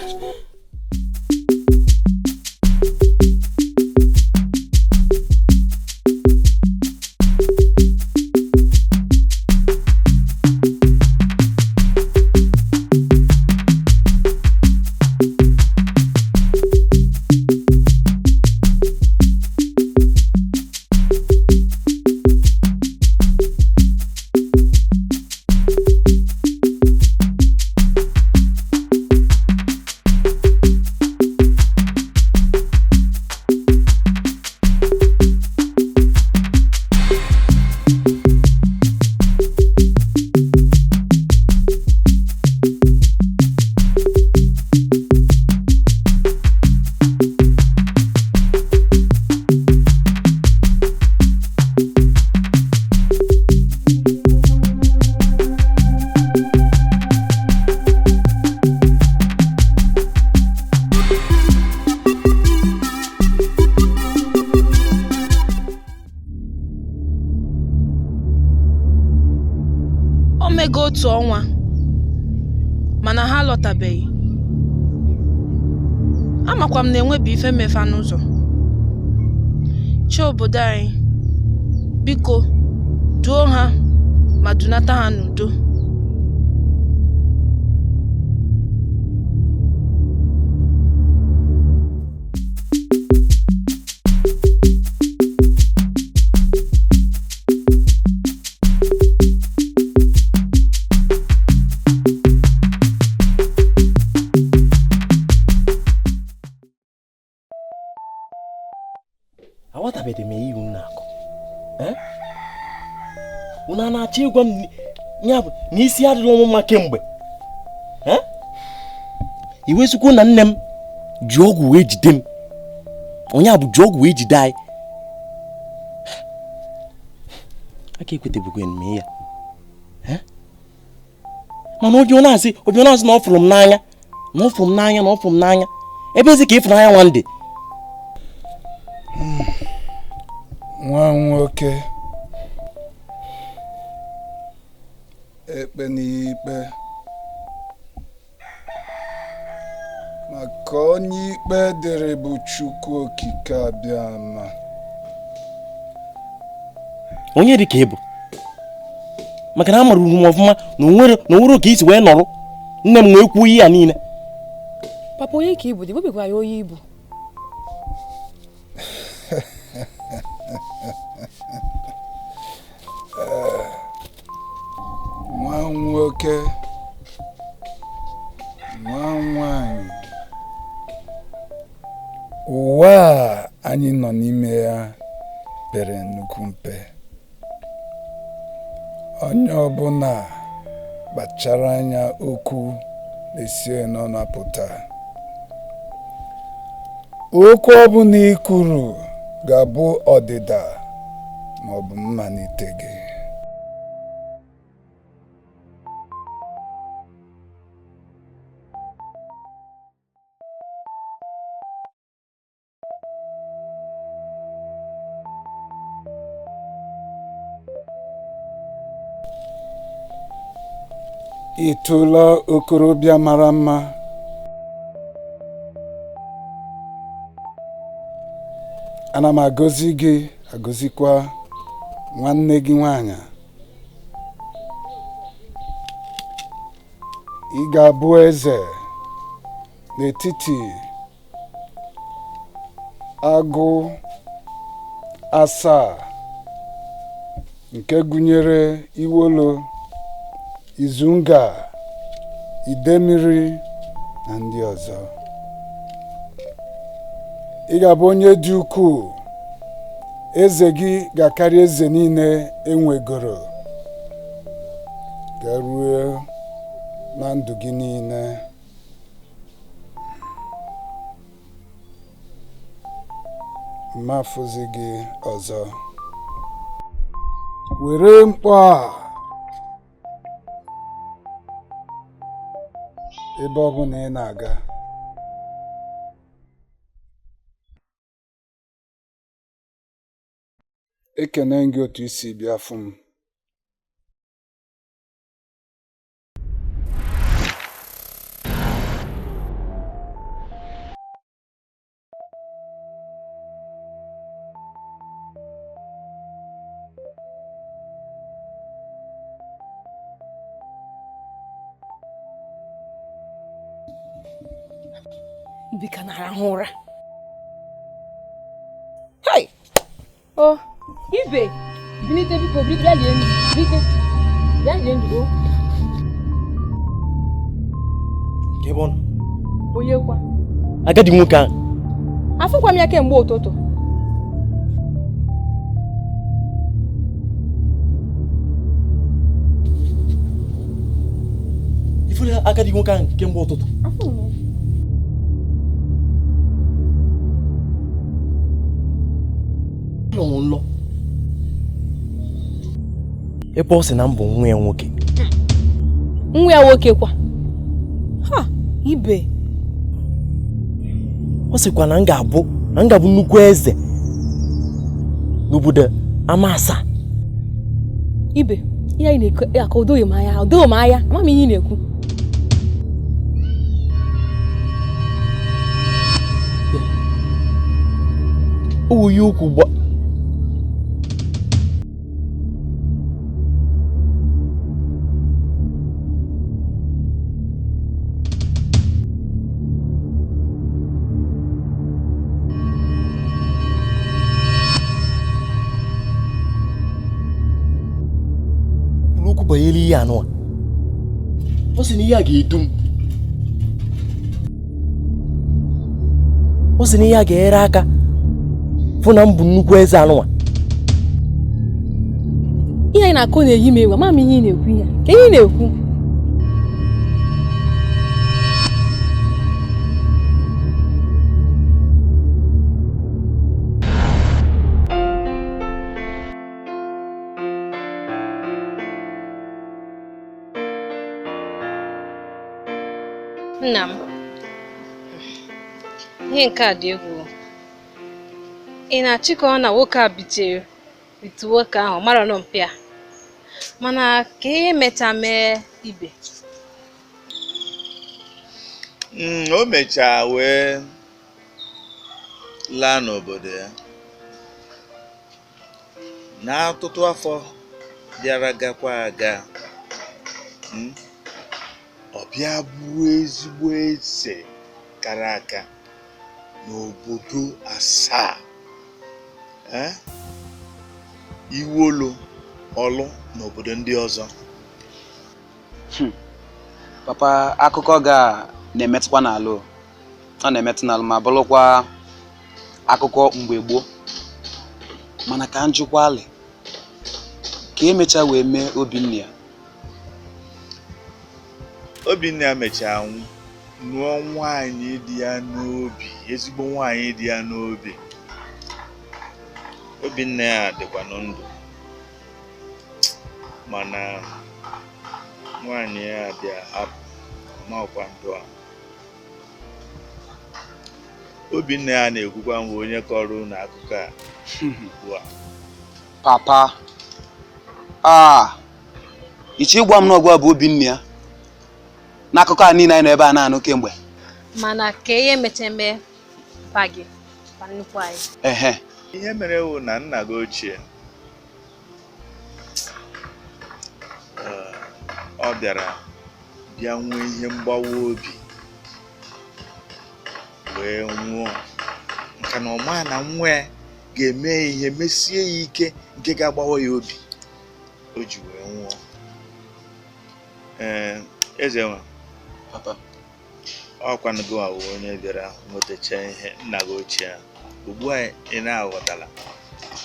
S8: Otu ọnwa mana ha alọtabeghị. Amakwa m na enwebi ife mefa n'ụzọ. Chi obodo anyị, biko duo ha ma dunata ha n'udo.
S1: Aghọtabeghị m ihe unu na-akọ. Unu a na-achọ ịgwa m ya bụ na isi adịrị ọmụ mma kemgbe. Iwezikwu na nne m ji ọgwụ wee jide m. Onye a bụ ji ọgwụ wee jide anyị. Aka ekwetebụkwa m ya. Mana obi ọ na-asị na ọ fụrụ m n'anya, na ọ fụrụ m n'anya, na ọ fụrụ m n'anya. Ebe ezi ka ịfụnanya nwa ndị.
S10: Nwa nwoke ekpe n'ikpe maka onye ikpe dịrị bụ Chukwu Okike Abịama.
S1: Onye dị ka ị bụ maka na amara uru m ọfụma na onwere ka isi wee nọrọ nne m wee kwuo ihe ya niile.
S4: Papa, onye ka ị bụ dị webekwara ya onye ibu.
S10: nọ n'ime ya pere nnukwu mpe. Onye ọbụla kpachara anya okwu na-esi n'ọnụ apụta. Okwu ọbụla i kwuru ga-abụ ọdịda maọbụ mmalite gị. Ị toola okorobịa mara mma. Ana m agọzi gị agọzikwa nwanne gị nwaanyị. Ị ga-abụ eze n'etiti agụ asaa nke gụnyere Iwolo, Izunga, Idemili na ndị ọzọ. Ị ga-abụ onye dị ukwuu. Eze gị ga-akarị eze niile enwegoro garuo na ndụ gị niile. Mmafụzi gị ọzọ. Were mkpọ a ebe ọ bụla ị na-aga. Ekene m gị otu i si bịa fụ m.
S4: Bika na-arahụ ụra. Hai! O, Ibe, bilite biko, bilite bịa lie nri, bilite. Bịa lie nri o.
S1: Ka ebe ọ nọ?
S4: Onye kwa?
S1: Agadi nwoke ahụ.
S4: Afụkwa m ya kemgbe ụtụtụ.
S1: Ifuru agadi nwoke ahụ kemgbe ụtụtụ. Nlọ ebe ọ sị na m bụ nwa ya nwoke.
S4: Nwa ya nwoke kwa? Ha, Ibe.
S1: Ọ sịkwa na m ga-abụ na m ga-abụ nnukwu eze n'obodo Amasa.
S4: Ibe, ihe anyị na-ekwu aka o doghị m anya, o doghị m anya, ama m ihe ị na-ekwu.
S1: O yi ukwu gba okwu banyere ihe anụ a. Ọ sị na ihe a ga-edu m. Ọ sị na ihe a ga-enyere aka fụ na m bụ nnukwu eze anụnwa.
S4: Ihe anyị na-akọ na-eyi m egwu, ama m ihe ị na-ekwu ihe. Ka ihe ị na-ekwu?
S13: Nna m, ihe nke a dị egwu. Ị na-achịkọ na nwoke a bitere itu nwoke ahụ mara nọ mpịa, mana ka ihe mecha mee Ibe.
S3: O mechaa wee laa n'obodo ya. N'ọtụtụ afọ bịara gakwa aga, ọ bịa bụrụ ezigbo eze kara aka n'obodo asaa, Iwolo, Ọlụ na obodo ndị ọzọ.
S14: Papa, akụkọ ga na-emetụkwa n'alụ. Ọ na-emetụ n'alụ ma bụrụkwa Akụkọ mgbe gboo, mana ka njikwa alị ka emechaa wee mee Obinna ya.
S3: Obinna mechaa nụọ nwaanyị dị ya n'obi, ezigbo nwaanyị dị ya n'obi. Obinna ya dịkwanụ ndụ, mana nwaanyị ya dị ahapụ ọmakwa ndụ a. Obinna ya na-ekwukwa mgbe onye kọrọ unu akụkọ a ugbu a.
S14: Papa, aa, iche ịgwa m na ọgwụ a bụ Obinna ya n'akụkọ a niile anyị nọ ebe a na-anụ kemgbe.
S13: Mana ka ihe mecha mee pa gị, pa nnukwu anyị.
S14: Ehe.
S3: Ihe mere wụ na nna gị ochie ọ bịara bịa nwee ihe mgbawa obi wee nwụọ, maka na ọ maa na nwa ya ga-eme ihe mesie ya ike nke ga-agbawa ya obi, o ji wee nwụọ. Ee, eze nwa,
S14: papa,
S3: ọkwanụ gị nwa onye bịara nwetacha ihe nna gị ochie ahụ. Ugbu a ị na-aghọtala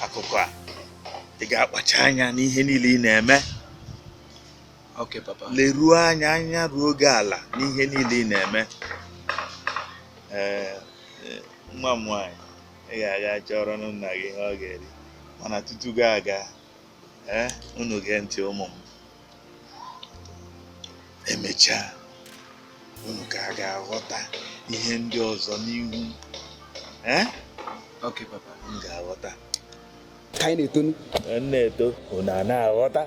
S3: akụkọ a, ị ga-akpacha anya n'ihe niile ị na-eme.
S14: Okay, papa.
S3: Leruo anya, anya ruo oge ala n'ihe niile ị na-eme. Ee, nwa m nwaanyị, ị ga-aga chọrọ nna gị ihe ọ ga-eri, mana tutu gị aga, ee, unu gee ntị ụmụ m. Emechaa unu ka a ga-aghọta ihe ndị ọzọ n'ihu. Ee?
S14: Okay, papa.
S3: M ga-aghọta.
S14: Ka anyị na-eto.
S3: M na-eto, unu a na-aghọta.